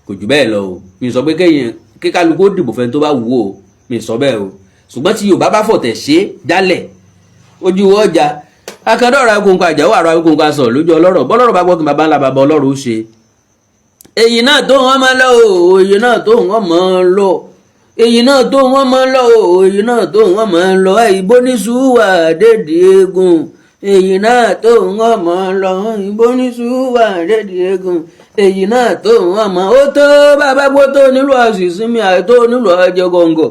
kò jù bẹ́ẹ̀ lọ o. Mi sọ pé kéèyàn kíkálukú ó dìbò fẹ́ni tó bá wù ú o, mi sọ bẹ́ẹ̀ o. Ṣùgbọ́n tí Yorùbá bá fọ̀tẹ̀ ṣe jálẹ̀ ojú ọjà akadọ́rọ̀ akóńkó àjàwọ̀ àrò akóńkó aṣọ lójú ọlọ́rọ̀ bọ́lọ́rọ̀ bá gbọ́ kí baba ńlá baba ọlọ́rọ̀ ó ṣe. Èyí náà tó wọ́n máa lọ o, èyí náà tó wọ́n máa lọ, èyí náà tó wọ́n máa lọ o, èyí náà tó wọ́n máa lọ. Ìbò ní sùúwà dédìí eégún. Èyí náà tó wọ́n máa lọ, ìbò ní sùúwà dédìí eégún. Èyí náà tó wọ́n máa ó tó bàbá gbó tó nílùú àṣìṣinmi àìtó nílùú àjẹgọ̀ǹgọ̀.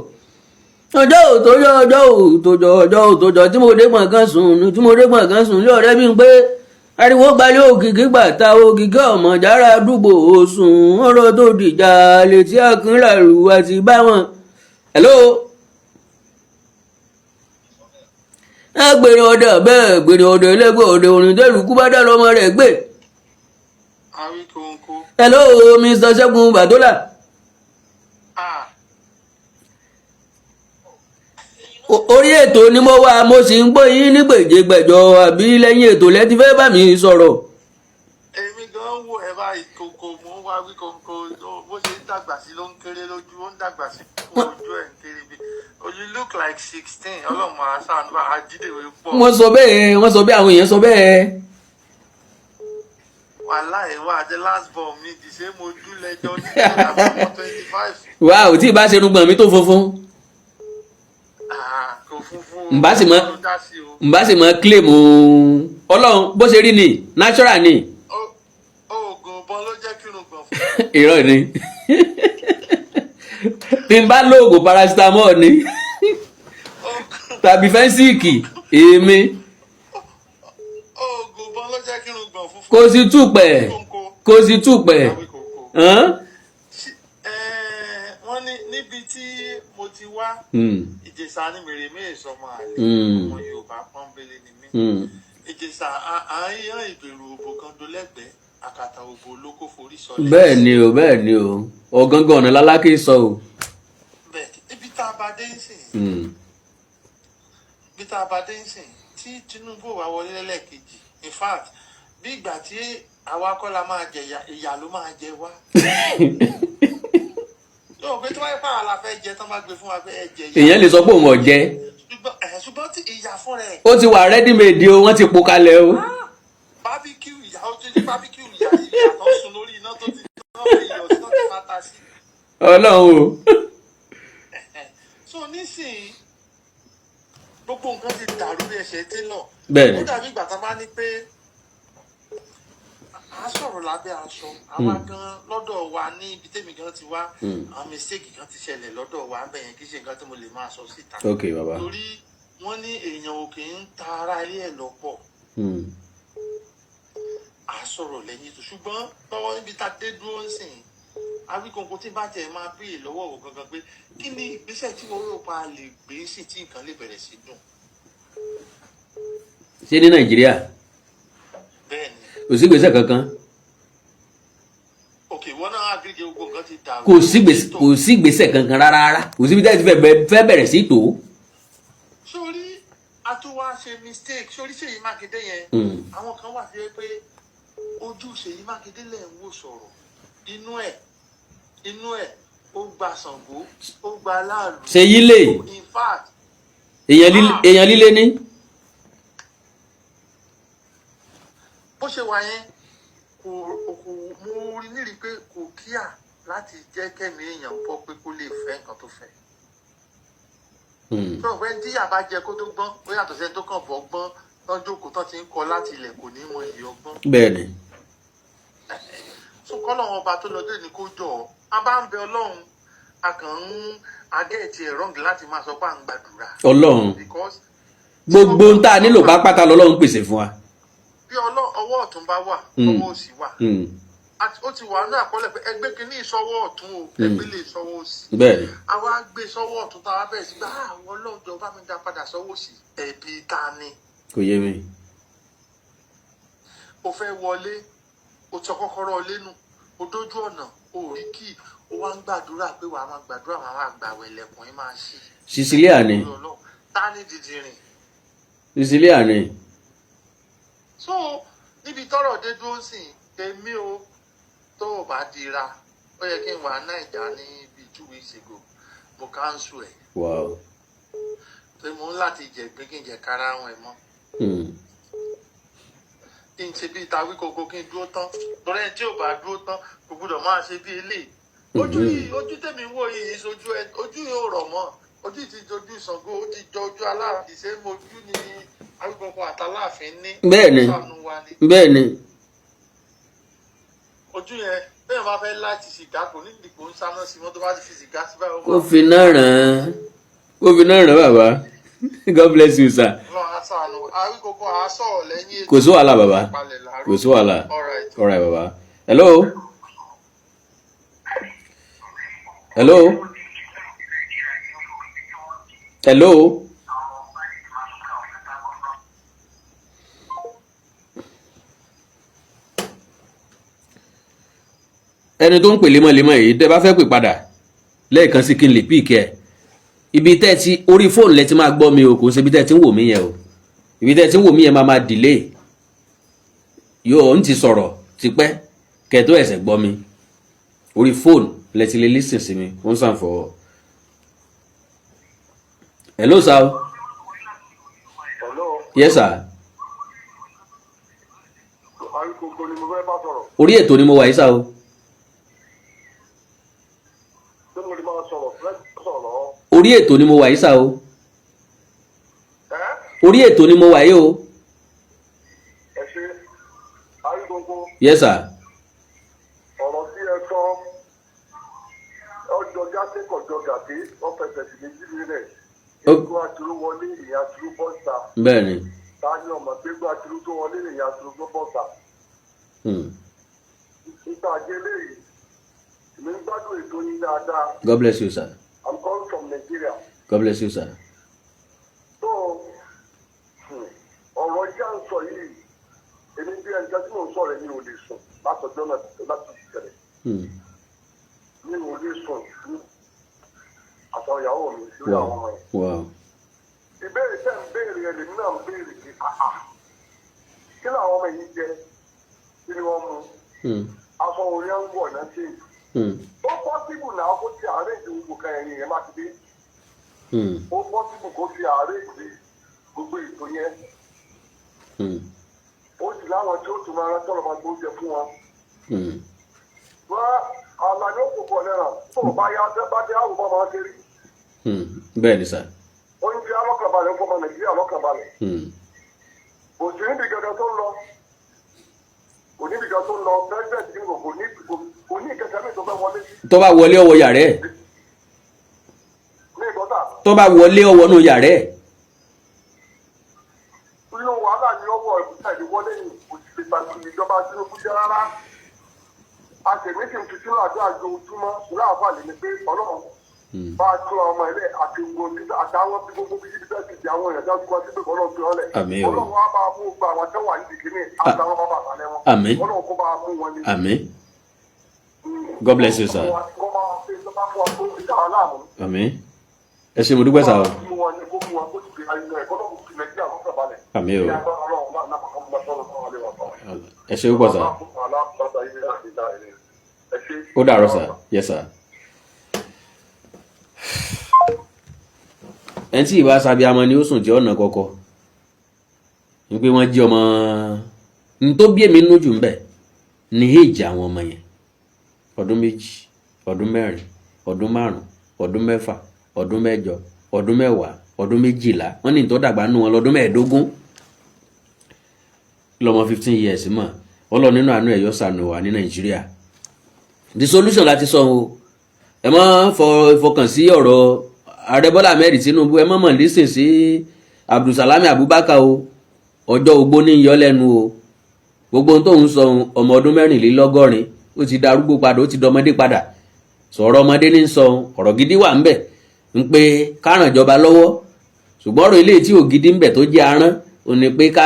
Ọjọ́ òtòjọ́, ọjọ́ òtòjọ́, ọjọ́ òtòjọ́ tí mo dé gbọ̀ngàn sùn, tí mo dé gbọ̀ngàn sùn lé ọ̀rẹ́ bí n pé ariwo gbalẹ̀ òkìkí gbàtà òkìkí ọ̀mọ̀jára àdúgbò òsùn ọ̀rọ̀ tó dìjà létí akínlàrú àti báwọn. Hello. Ẹ gbèrè ọdẹ bẹ́ẹ̀, gbèrè ọdẹ ẹlẹ́gbẹ́ ọdẹ orin tẹ́lù kú bá dá lọ́mọ rẹ̀ gbé. Awíkóńkó. Hello, Mr. Ṣẹ́gun Bàdólà. Ah. Orí ètò ni mo wà, mo sì ń gbọ́ yín ní gbèjégbèjọ. Àbí lẹ́yìn ètò lẹ́tí fẹ́ bá mi sọ̀rọ̀? Èmi gan ń wò ẹ báyìí kòkò, mò ń wá wí kòkò. Bó ṣe ń dàgbà sí ló ń kéré lójú, ó ń dàgbà sí ojú ẹ̀ ń kéré bí. Oh, you look like 16. Ọlọ́run máa ṣàánú, àjídèwé pọ̀. Wọ́n sọ bẹ́ẹ̀, wọ́n sọ bẹ́ẹ̀, àwọn èèyàn sọ bẹ́ẹ̀. Wàláì, wà á jẹ́ last born mi, the same ojú lẹ́jọ́ ní ọmọ 25. Wà ò tí ì bá ṣe irùngbọ̀n mi tó funfun. Ah, kò funfun. Ǹbá sì mọ- ló dá sí o. N bá sì mọ claim Ọlọ́run bó ṣe rí ni, natural ni. Oògùn ọ̀bọ̀n ló jẹ́ kí irùngbọ̀n fún. Irọ́ ni. Tí n bá lóògùn paracetamol ni tàbí fẹ́ńsìkì èmi. Oògùn ọ̀bọ̀n ló jẹ́ kí irùngbọ̀n funfun. Kò sí túpẹ̀, kò sí túpẹ̀. Awíkòkò. Hàn? Wọ́n ní níbi tí mo ti wá, Ìjẹ̀ṣà ní mèremè ìsọmọ àlè. Ọmọ Yorùbá pọ́nbélé ni mí. Ìjẹ̀ṣà à ń yan ìbẹ̀rù òbò kan dolẹ́gbẹ̀ẹ́ àkàtà òbò ló kó forí sọlẹ̀. Bẹ́ẹ̀ ni o, bẹ́ẹ̀ ni o. Ọ̀gángan ọ̀nà lálákè sọ o. Bẹ́ẹ̀, ibi tá a bá dé ń sìn, ibi tá a bá dé ń sìn, tí Tinubu wá wọlé lẹ́lẹ́kejì, in fact, bí ìgbà tí àwa kọ́ la máa jẹ ìyà, ìyà ló máa jẹ wá. Yóò pé tí wáyé pàrọ̀ la fẹ́ jẹ tán bá gbé fún wa pé ẹ jẹ ìyà. Èèyàn lè sọ pé òun ò jẹ. Ṣùgbọ́n tí ìyà fúnra ẹ̀. Ó ti wà ready made o, wọ́n ti po kalẹ̀ o. Barbecue ìyà, ó ti ní barbecue ìyà, ìyà tó sun lórí iná tó ti tán fi iyọ̀ sí, tó ti fata sí. Ọlọ́run o. So nísìnyí, gbogbo nǹkan ti dàrú bí ẹsẹ̀ télọ̀. Bẹ́ẹ̀ni. Ó dàbí ìgbà tá a bá ní pé a sọ̀rọ̀ lábẹ́ aṣọ àwa gan lọ́dọ̀ wa ní ibi tèmi gan ti wá. Àwọn mistake kan ti ṣẹlẹ̀ lọ́dọ̀ wa bẹ́ẹ̀ yẹn, kì í ṣe nǹkan tí mo lè máa sọ síta. Ok, bàbá. Torí wọ́n ní èèyàn ò kì í ta ara ilé ẹ̀ lọ́pọ̀. A sọ̀rọ̀ lẹ́yìn tó, ṣùgbọ́n lọ́wọ́ níbi tá a dé dúró ń sìn, Awíkonko, tí bá tiẹ̀ máa béèrè lọ́wọ́ òun gangan pé kí ni ìgbésẹ̀ tí wọ́n rò pa lè gbé sí tí nǹkan lè bẹ̀rẹ̀ sí dùn? Ṣé ní Nàìjíríà? Bẹ́ẹ̀ ni. Kò sí ìgbésẹ̀ kankan. Ok, wọ́n náà agree pé gbogbo nǹkan ti dàrú. Kò sí ìgbésẹ̀ kankan rárá rárá. Kò síbi tẹ́ ti fẹ́ bẹ̀rẹ̀ sí tó. ṣe mistake sórí Ṣèyí Mákindé yẹn. Àwọn kan wà sí pé ojú Ṣèyí Mákindé lẹ̀ ń wò sọ̀rọ̀, inú ẹ̀ ó gba Ṣàngó, ó gba aláàlú. Ṣèyí lè In fact, èèyàn líle ní. Bó ṣe wà yẹn, kò mo rí nírí pé kò kíà láti jẹ́ kẹ́mi èèyàn bọ́ pé kó lè fẹ́ nǹkan tó fẹ́. Tó o pé tíyà bá jẹ kó tó gbọ́n, ó yàtọ̀ sẹ́ni tó kàn bọ́ gbọ́n tán, jókòó tán ti ń kọ láti ilẹ̀, kò ní mọ iyì ọgbọ́n. Bẹ́ẹ̀ ni. So kọ́lọ́run ọba tó lọ dé ní kó jọ ọ́. A bá ń bẹ Ọlọ́run, a kàn ń agẹ́ẹ̀tì ẹ̀ wrong láti máa sọ pé à ń gbàdúrà. Ọlọ́run Because gbogbo ń tá a nílò pápátá lọ́lọ́run pèsè fún wa. Bí ọwọ́ ọ̀tún bá wà, ọwọ́ òsì wà. Ó ti wà ní àkọọ́lẹ̀ pé ẹgbẹ́ kìíní ìsọwọ́ ọ̀tún o, ẹgbẹ́ lè sọwọ́ òsì. Bẹ́ẹ̀ ni. Àwa gbé sọ́wọ́ ọ̀tún, táwa bẹ̀rẹ̀ sí gbá àwọn ọlọ́jọ́ bá mi dá padà sọ́wọ́ òsì, ẹ̀bi ta ni? Kò yé mi. O fẹ́ wọlé, o sọ kọ́kọ́rọ́ ilé nù, o dójú ọ̀nà, o ò rí kí o wá ń gbàdúrà pé wàá máa gbàdúrà, wàá máa gbàwẹ̀, lẹ̀kùn yín máa ṣí. Sicilia ni. Ọlọ́run, ta ni dìdìrìn? Sicilia ni. So níbi tọ́rọ̀ dé dúró sí, èmi o, tó o bá dira, ó yẹ kí n wà Naija ní bíi 2 weeks ago, mo cancel ẹ̀. Torí mo ń láti jẹ̀gbín kí n jẹ kára wọn ẹ̀ mọ́. Kí n ṣe bíi tawí koko, kí n dúró tán, torí ẹni tí ò bá dúró tán kò gbúdọ̀ máa ṣe bí eléyìí. Ojú yìí, ojú tèmi ń wò yìí, sojú ẹ, ojú yìí ò rọ̀ mọ́. Ojú yìí ti jojú Ṣàngó, ó ti jọ ojú Aláàfin. Ṣé ojú ni Awíkoko àtàláàfin ní? Bẹ́ẹ̀ ni. Ṣàánú wa ni. Bẹ́ẹ̀ ni. Ojú yẹn, bẹ́ẹ̀ bá fẹ́ láti sìgá, kò ní ìdìbò ń sáná sí mọ́, tó bá ti fi sìgá sí báyìí, ó Kó fi náà ràn án, kó fi náà ràn án. Bàbá, God bless you, sir. Ọlọ́run á ṣàánú. Awíkoko, á sọ̀rọ̀ lẹ́yìn ètò. Kò sí wàhálà, bàbá. Palẹ̀ làárọ̀. Kò sí wàhálà. All right. All right, bàbá. Hello, hello, hello. Ẹni tó ń pè lemọ́lemọ́ yìí, tẹ́ bá fẹ́ pè padà lẹ́ẹ̀kan sí kí n lè pick ẹ̀. Ibi tẹ́ ti orí fóònù lẹ ti máa gbọ́ mi o, kò ń ṣe ibi tẹ́ ti ń wò mí yẹn o. Ibi tẹ́ ti ń wò mí yẹn máa máa delay, yóò ń ti sọ̀rọ̀ tipẹ́ kẹ́ tó ẹ̀sẹ̀ gbọ́ mi. Orí fóònù lẹ ti lè listen sí mi, ó ń sàn fọwọ́. Hello, sir. Hello. Yes, sir. Awíkoko ni mo fẹ́ bá sọ̀rọ̀. Orí ètò ni mo wà yìí sá o. Ṣé mo lè máa sọ̀rọ̀? Fẹ́ sọ̀rọ̀ lọ́wọ́. Orí ètò ni mo wà yìí sá o. Ẹ́ Orí ètò ni mo wà yìí o. Ẹ ṣe, Awíkoko. Yes, sir. Ọ̀rọ̀ tí ẹ sọ, ọjọ́ jáde kọjọ gàdé, wọ́n fẹsẹ̀ sí méjì nílẹ̀. Igbó àtúrú wọlé, ìyẹn àtúrú bọ́ta. Bẹ́ẹ̀ ni. Ta ni ọmọ pé igbó àtúrú tó wọlé, ìyẹn àtúrú tó bọ́ta? Nípa àjẹ eléyìí, èmi ń gbádùn ètò yín dáadáa. God bless you, sir. I'm calling from Nigeria. God bless you, sir. So ọ̀rọ̀ yìí à ń sọ yìí, èmi bí ẹnìkan tí mò ń sọ̀rọ̀, mi ò lè sùn látọjọ́ náà láti ìṣẹ̀lẹ̀. Mi ò lè sùn àtàwọn ìyàwó mi lórí àwọn ọmọ yẹn. Ìbéèrè tẹ́ ń béèrè ẹ̀ lèmi náà ń béèrè pé àhà, kí làwọn ọmọ yìí jẹ? Kí ni wọ́n mu? Aṣọ orí ń wọ̀ náà ṣe. Ó possible náà kó ti arrange gbogbo kan ẹ̀yìn yẹn Mákindé. Ó possible kó ti arrange gbogbo ètò yẹn. Ó sì láwọn tí ó tún máa rántí ọ̀rọ̀ máa gbóúnjẹ fún wọn. Wọ́n àlàyé òkùnkùn ọ̀lẹ́ràn tó bá yá bá dé àwòbá máa ṣe rí. Bẹ́ẹ̀ ni, sir. Oúnjẹ alọ́kànbalẹ̀ ń fọmọ Nàìjíríà lọ́kànbalẹ̀. Kò sí níbi kankan tó ń lọ, kò níbi kan tó ń lọ. President ní kò ní kò ní ìkẹkẹ mi tó fẹ́ wọlé sí. Tó bá wọlé, ọwọ́ yàrá ẹ̀. Ní ìgbọ́ta. Tó bá wọlé, ọwọ́ nù yàrá ẹ̀. Inú wàhálà ni ọwọ́ ìbúta ìwọlé yìí, kò sì lè gbàgbé ìjọba Tinubu jẹ́ rárá. A tẹ̀mí sì ń fi sínú àdúrà ojoojúmọ́ láàfà lè ní pé Ọlọ́run bá a tún àwọn ọmọ ilé àti gbogbo àtàwọn bí gbogbo bí ibi ti di àwọn èèyàn dájú wá síbẹ̀, Ọlọ́run fi ọlẹ̀. Àmín o. Ọlọ́run á bá a mú gbogbo àwọn tó wà nídìí kínní àtàwọn bàbá àtàlẹ́ wọn. Àmín. Ọlọ́run kó bá a mú wọn ní. Àmín. God bless you, sir. Kó máa ṣe tó bá fún wa tó ti dá wa láàmú. Àmín. Ẹ ṣé, mo dúpẹ́ sá o. Kó mú wọn ní, kó mú wọn, kó sì fi ayé rẹ̀ kó lọ́kùn fi Nàìjíríà lọ́kàn balẹ̀. Àmín o. Ẹ ṣé púpọ̀, sir. Ó dàárọ̀, sir. Yes, sir. Ẹni tí ìbá sábíamọ ni ó sùn tí ọ̀nà kọ̀kọ̀ ní pé wọ́n jí ọmọ n tó bí èmi nínú jù ń bẹ̀ ní èjì àwọn ọmọ yẹn: ọdún 2, ọdún 4, ọdún 5, ọdún 6, ọdún 8, ọdún 10, ọdún 12. Wọ́n ní tó dàgbà nù wọn lọ́dún 15. Lọ́mọ 15 years mọ̀. Ọlọ́run nínú àánú ẹ̀ yọ ṣàánú wa ní Nàìjíríà. The solution láti sọ o. Ẹ má fọkàn sí ọ̀rọ̀ Ààrẹ Bọ́lá Ahmed Tinubu. Ẹ má mọ̀ lísìn sí Abdulsalami Abubakar o. Ọjọ́ ogbó ní yọ lẹ́nu o. Gbogbo ohun tó ń sọ, ọmọ ọdún 84, ó ti darúgbó padà, ó ti dọmọdé padà. Sọ̀rọ̀ ọmọdé ní sọ. Ọ̀rọ̀ gidi wà ń bẹ̀ ń pé káràn ìjọba lọ́wọ́, ṣùgbọ́n ọ̀rọ̀ ilé tí ò gidi ń bẹ̀ tó jẹ́ arán ò ní pé ká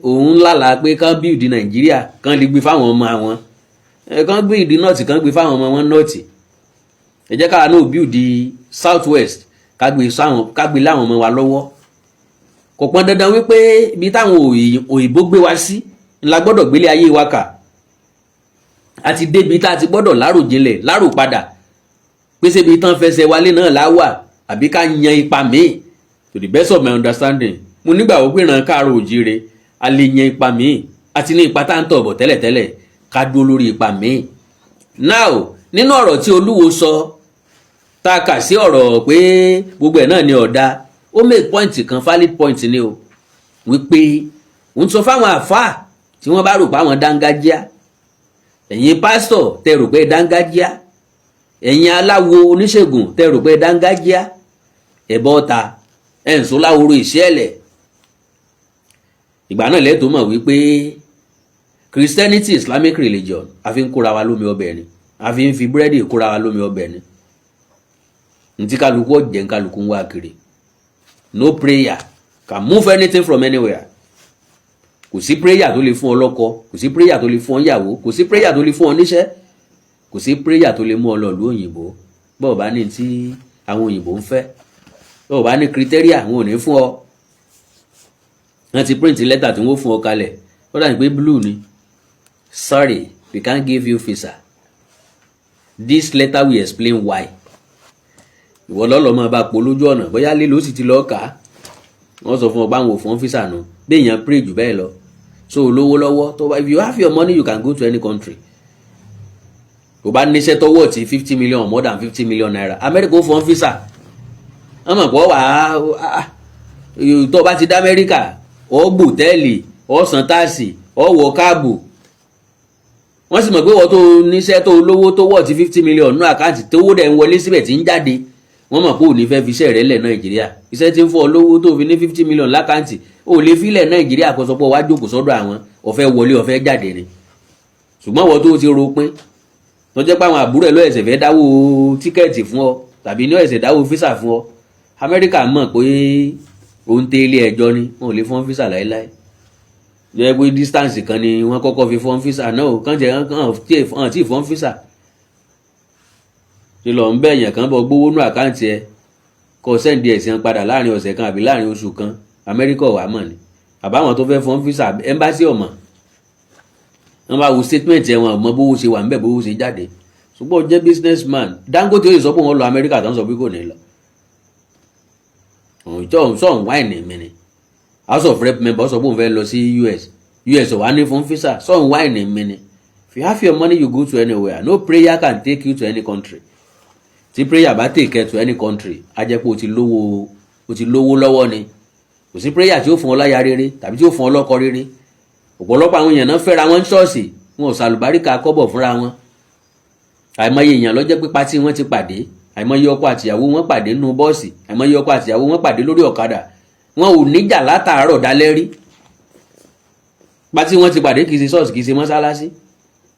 òun lálàá pé kán build Nàìjíríà, kán lè gbé fáwọn ọmọ àwọn, kán build North, kán gbé fáwọn ọmọ wọn North. Ẹ jẹ́ káwa náà build South West, ká gbé láwọn ọmọ wa lọ́wọ́. Kò pọn dandan wípé ibi táwọn òyìnbó gbé wa sí la gbọ́dọ̀ gbélé ayé wa kà. A ti débi tá a ti gbọ́dọ̀ láròjinlẹ̀, lárò padà, pèsè ibi tán fẹsẹ̀ wálé náà láwà àbí ká yan ipa míì. To the best of my understanding, mo nígbàgbọ́ pé ìran káàárọ̀ òjíire a lè yan ipa míì. A ti ní ipa tá à ń tọ̀ bọ̀ tẹ́lẹ̀tẹ́lẹ̀, ká dúró lórí ipa míì. Now, nínú ọ̀rọ̀ tí Olúwo sọ, tá a kà sí ọ̀rọ̀ pé gbogbo ẹ̀ náà ni ọ̀dà, ó make point kan, valid point ni o, wípé òun sọ fáwọn àfáà tí wọ́n bá rò pé àwọn dángájíá, ẹ̀yin pásítọ̀ tẹ́ rò pé dángájíá, ẹ̀yin aláwo oníṣègùn tẹ́ rò pé dángájíá, ẹ̀bọ ọ̀ta ẹ̀ ń sọ láwòrò ìṣẹ̀lẹ̀ ìgbà náà lẹ́tọ̀ọ́ mọ̀ wípé Christianity, Islamic religion, a fi ń kóra wa lómi ọbẹ̀ ni, a fi ń fi búrẹ́dì kóra wa lómi ọbẹ̀ ni. Ntí kálukú ọ̀jẹ̀ ń kálukú ń wá kiri. No prayer can move anything from anywhere. Kò sí prayer tó lè fún ọ lọ́kọ, kò sí prayer tó lè fún ọ yàwó, kò sí prayer tó lè fún ọ níṣẹ́, kò sí prayer tó lè mú ọ lọ ìlú òyìnbó. Bọ́ọ̀ bá ní tí àwọn òyìnbó ń fẹ́, bọ́ọ̀ bá ní criteria, wọn ò ní fún ọ. Wọ́n ti print letter tí wọ́n fún ọ kalẹ̀, ó dàbí pé blue ni. "Sorry, we can't give you visa. This letter will explain why." Ìwọ lọ́lọ́ máa bá po lójú ọ̀nà, bóyá lílo sì ti lọ́ọ́ kà á. Wọ́n sọ fún ọ pé àwọn ò fún visa nù. Béèyàn pray jù bẹ́ẹ̀ lọ, so lówó lọ́wọ́ tó bá, if you have your money, you can go to any country. Tó bá níṣẹ́ tọwọ́ tí 50 million, more than ₦50 million, Amẹ́ríkà ó fún visa. Wọ́n mọ̀ pé wà á tó bá ti dá Amẹ́ríkà, ó gbòtẹ́ẹ̀lì, ó san tax, ó wọ cab. Wọ́n sì mọ̀ pé wọ́n tó níṣẹ́ tó lówó tó wọ̀ tí 50 million nínú account, tówó dẹ̀ ń wọlé síbẹ̀ tí ń jáde, wọ́n mọ̀ pé ò ní fẹ́ fi iṣẹ́ rẹ̀ lẹ̀ Nàìjíríà. Iṣẹ́ tí ń fún ọ lówó tó fi ní 50 million l'account, ò lè filẹ̀ Nàìjíríà kó sọ pé wàá jókòó sọ́dọ̀ àwọn. Ó fẹ́ wọlé, ó fẹ́ jáde ni. Ṣùgbọ́n wọ́n tó ti ropin, tó jẹ́ pé àwọn àbúrò ẹ̀ ló ẹ̀sẹ̀ fẹ́ dáwó ticket fún ọ tàbí ní ẹ̀sẹ̀ dáwó visa fún ọ, Amẹ́ríkà mọ̀ pé òun tẹ ilé ẹjọ́ ni, wọn ò lè fún visa láéláé. Jẹ́ pé distance kan ni wọ́n kọ́kọ́ fi fún visa náà, kàn jẹ́ hàn tí fún visa ṣe lọ ń bẹ̀yàn kan bọ̀ gbówó nú account ẹ, kó send ẹ̀ sí wọn padà láàrin ọ̀sẹ̀ kan àbí láàrin oṣù kan. Amẹ́ríkà wà mọ̀ ni àbáwọn tó fẹ́ fún visa, embassy ọ̀mọ̀. Wọ́n bá wo statement ẹ̀, wọn mọ bówó ṣe wà ńbẹ̀, bówó ṣe jáde. Ṣùgbọ́n ó jẹ́ business man Dangote, ó yẹ sọ pé wọ́n lọ Amẹ́ríkà tó ń sọ pé kò ní lọ. Òun tó ń sọ̀ ń whine mi ni. House of Rep member sọ pé òun fẹ́ lọ sí US, US wà ní fún visa, sọ̀ ń whine mi ni. If you have your money, you go to anywhere. No prayer can take you to any country. Tí prayer bá take you to any country, á jẹ́ pé o ti lówó, o ti lówó lọ́wọ́ ni. Kò sí prayer tí ó fún ọ láya rere tàbí tí ó fún ọ lọ́kọ rere. Ọ̀pọ̀lọpọ̀ àwọn èèyàn náà fẹ́ra wọn ṣọ́ọ̀ṣì, wọn ò sàlùbáríkà kọ́bọ̀ fúnra wọn. Àìmọye èèyàn ló jẹ́ pé party wọn ti pàdé. Àìmọye ọkọ àtìyàwó wọn pàdé nínú bọ́ọ̀sì. Àìmọye ọkọ àtìyàwó wọn pàdé lórí ọ̀kadà. Wọn ò níjà látàárọ̀ dálẹ́ rí. Party wọn ti pàdé, kì í ṣe ṣọ́ọ̀ṣì, kì í ṣe mọ́sálásí.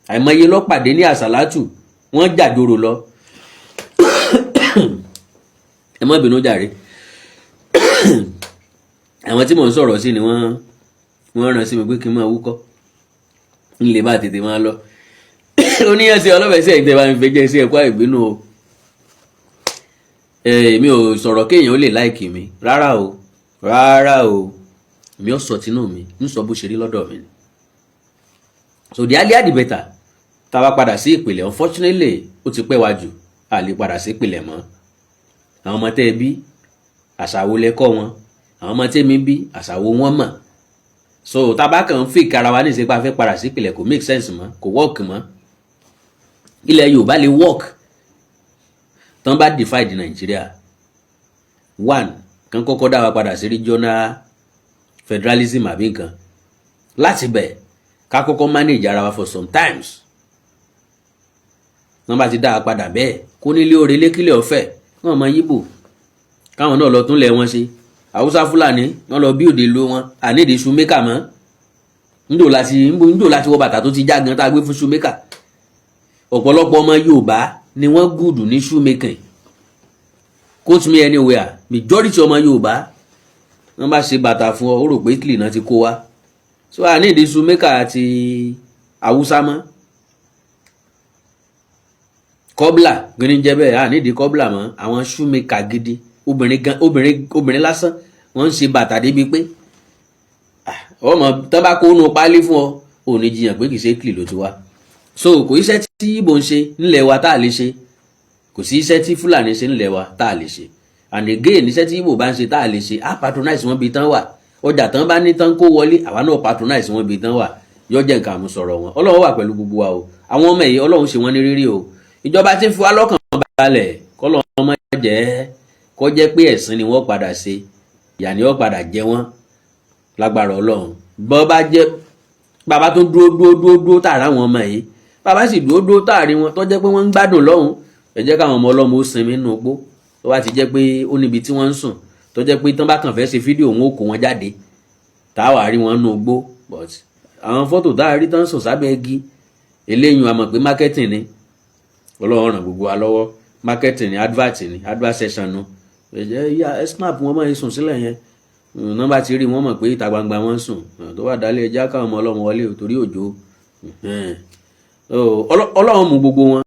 Àìmọye ló pàdé ní àsàlátù, wọ́n jàjòrò lọ. Ẹ má bínú jàre. Àwọn tí mò ń sọ̀rọ̀ sí ni wọ́n rán sí mi pé kí n máa wúkọ́, n lè má tètè máa lọ. Oníyàn sí ọlọ́bẹ̀ sí ẹ̀yìn tẹ́ bá mi fẹ́ jẹ́ sí ẹ̀kọ́ àìbínú o. Èmi ò sọ̀rọ̀ kéèyàn ó lè like mi, rárá o, rárá o. Mi ò sọ tinú mi, ń sọ bó ṣe rí lọ́dọ̀ mi ni. So the earlier the better tá a bá padà sí ìpìlẹ̀. Unfortunately, ó ti pẹ́ wá jù, a lè padà sí ìpìlẹ̀ mọ́. Àwọn ọmọ tẹ́ ẹ bí, àṣà wo lẹ kọ́ wọn? Àwọn ọmọ tẹ́mi bí, àṣà wo wọ́n mọ̀? So tá a bá kàn ń fìkì ara wa ní ìsepá fẹ́ padà sí ìpìlẹ̀, kò make sense mọ́, kò work mọ́. Ilẹ̀ Yorùbá lè work tán bá divide Nàìjíríà. One kan, kọ́kọ́ dá wa padà sí regional federalism àbí nǹkan. Láti bẹ̀, ká kọ́kọ́ manage ara wa for some times. Wọ́n bá ti dá wa padà bẹ́ẹ̀, kó nílé oore lékílẹ̀ ọ̀fẹ́, wọ́n mọ Yíbò káwọn náà lọ tún lẹ̀ wọ́n ṣe, Haúsá, Fúlàní wọ́n lọ bí òde lu wọn. Àníìdí shoemaker mọ́. Ńdò láti wọ bàtà tó ti já gan tá a gbé fún shoemaker. Ọ̀pọ̀lọpọ̀ ọmọ Yorùbá ni wọ́n good ní shoemaking. Quote me anywhere, majority ọmọ Yorùbá, wọ́n bá ṣe bàtà fún ọ, ó rò pé Italy náà ti kó wá. So àníìdí shoemaker àti Haúsá mọ́. Cobbler gbẹ́ni jẹ́ bẹ́ẹ̀, àníìdí cobbler mọ́. Àwọn shoemaker gidi, obìnrin gan, obìnrin, obìnrin lásán, wọ́n ń ṣe bàtà débi pé ọmọ tán bá kó nu pálí fún ọ, ò ní jiyàn pé kì í ṣe Italy ló ti wá. So kò iṣẹ́ tí Ìgbò ń ṣe nílẹ̀ wa tá a lè ṣe, kò sí iṣẹ́ tí Fúlàní ṣe nílẹ̀ wa tá a lè ṣe. And again, iṣẹ́ tí Ìgbò bá ń ṣe tá a lè ṣe, á patronize wọn bíi tán wà. Ọjà tán bá ní tán kó wọlé, àwa náà patronize wọn bíi tán wà. Yọ jẹ́ nǹkan àmúsọ̀rọ̀ wọn. Ọlọ́run wà pẹ̀lú gbogbo wa o. Àwọn ọmọ yìí, Ọlọ́run ṣe wọ́n ní rírí o. Ìjọba tí ń fi wá lọ́kàn balẹ̀, kọ́lọ́ ọmọ jẹ́ kó jẹ́ pé ẹ̀sìn ni wọ́n padà ṣe, ìyà ni wọ́n padà jẹ wọ́n lágbára Ọlọ́run. Bọ́ bá jẹ́ bàbá tó dúró dúró dúró dúró tààrà àwọn ọmọ yìí, bàbá sì dúró dúró tààrí wọn, tó jẹ́ pé wọ́n ń gbádùn lọ́hùn, ẹ jẹ́ káwọn ọmọ ọlọ́mọ ó sinmi nínú igbó. Tó bá ti jẹ́ pé ó níbi tí wọ́n ń sùn, tó jẹ́ pé tán bá kàn fẹ́ ṣe fídíò, wọn ó kó wọn jáde, táwa rí wọn nínú igbó. But àwọn fọ́tò tá a rí tán sùn sábẹ́ igi eléyìí, a mọ̀ pé marketing ni. Ọlọ́run ràn gbogbo wa lọ́wọ́. Marketing ni, advert ni, advert session nu. Ẹ̀jẹ̀ ya snap wọn máa ń sùn sílẹ̀ yẹn, nọ́mbà ti rí wọ́n mọ̀ pé ìta gbangba wọn ń sùn. Tó bá dálé, ẹja káwọn ọmọ ọlọ́run wọlé torí òjò. Ọlọ́run mú gbogbo wọn.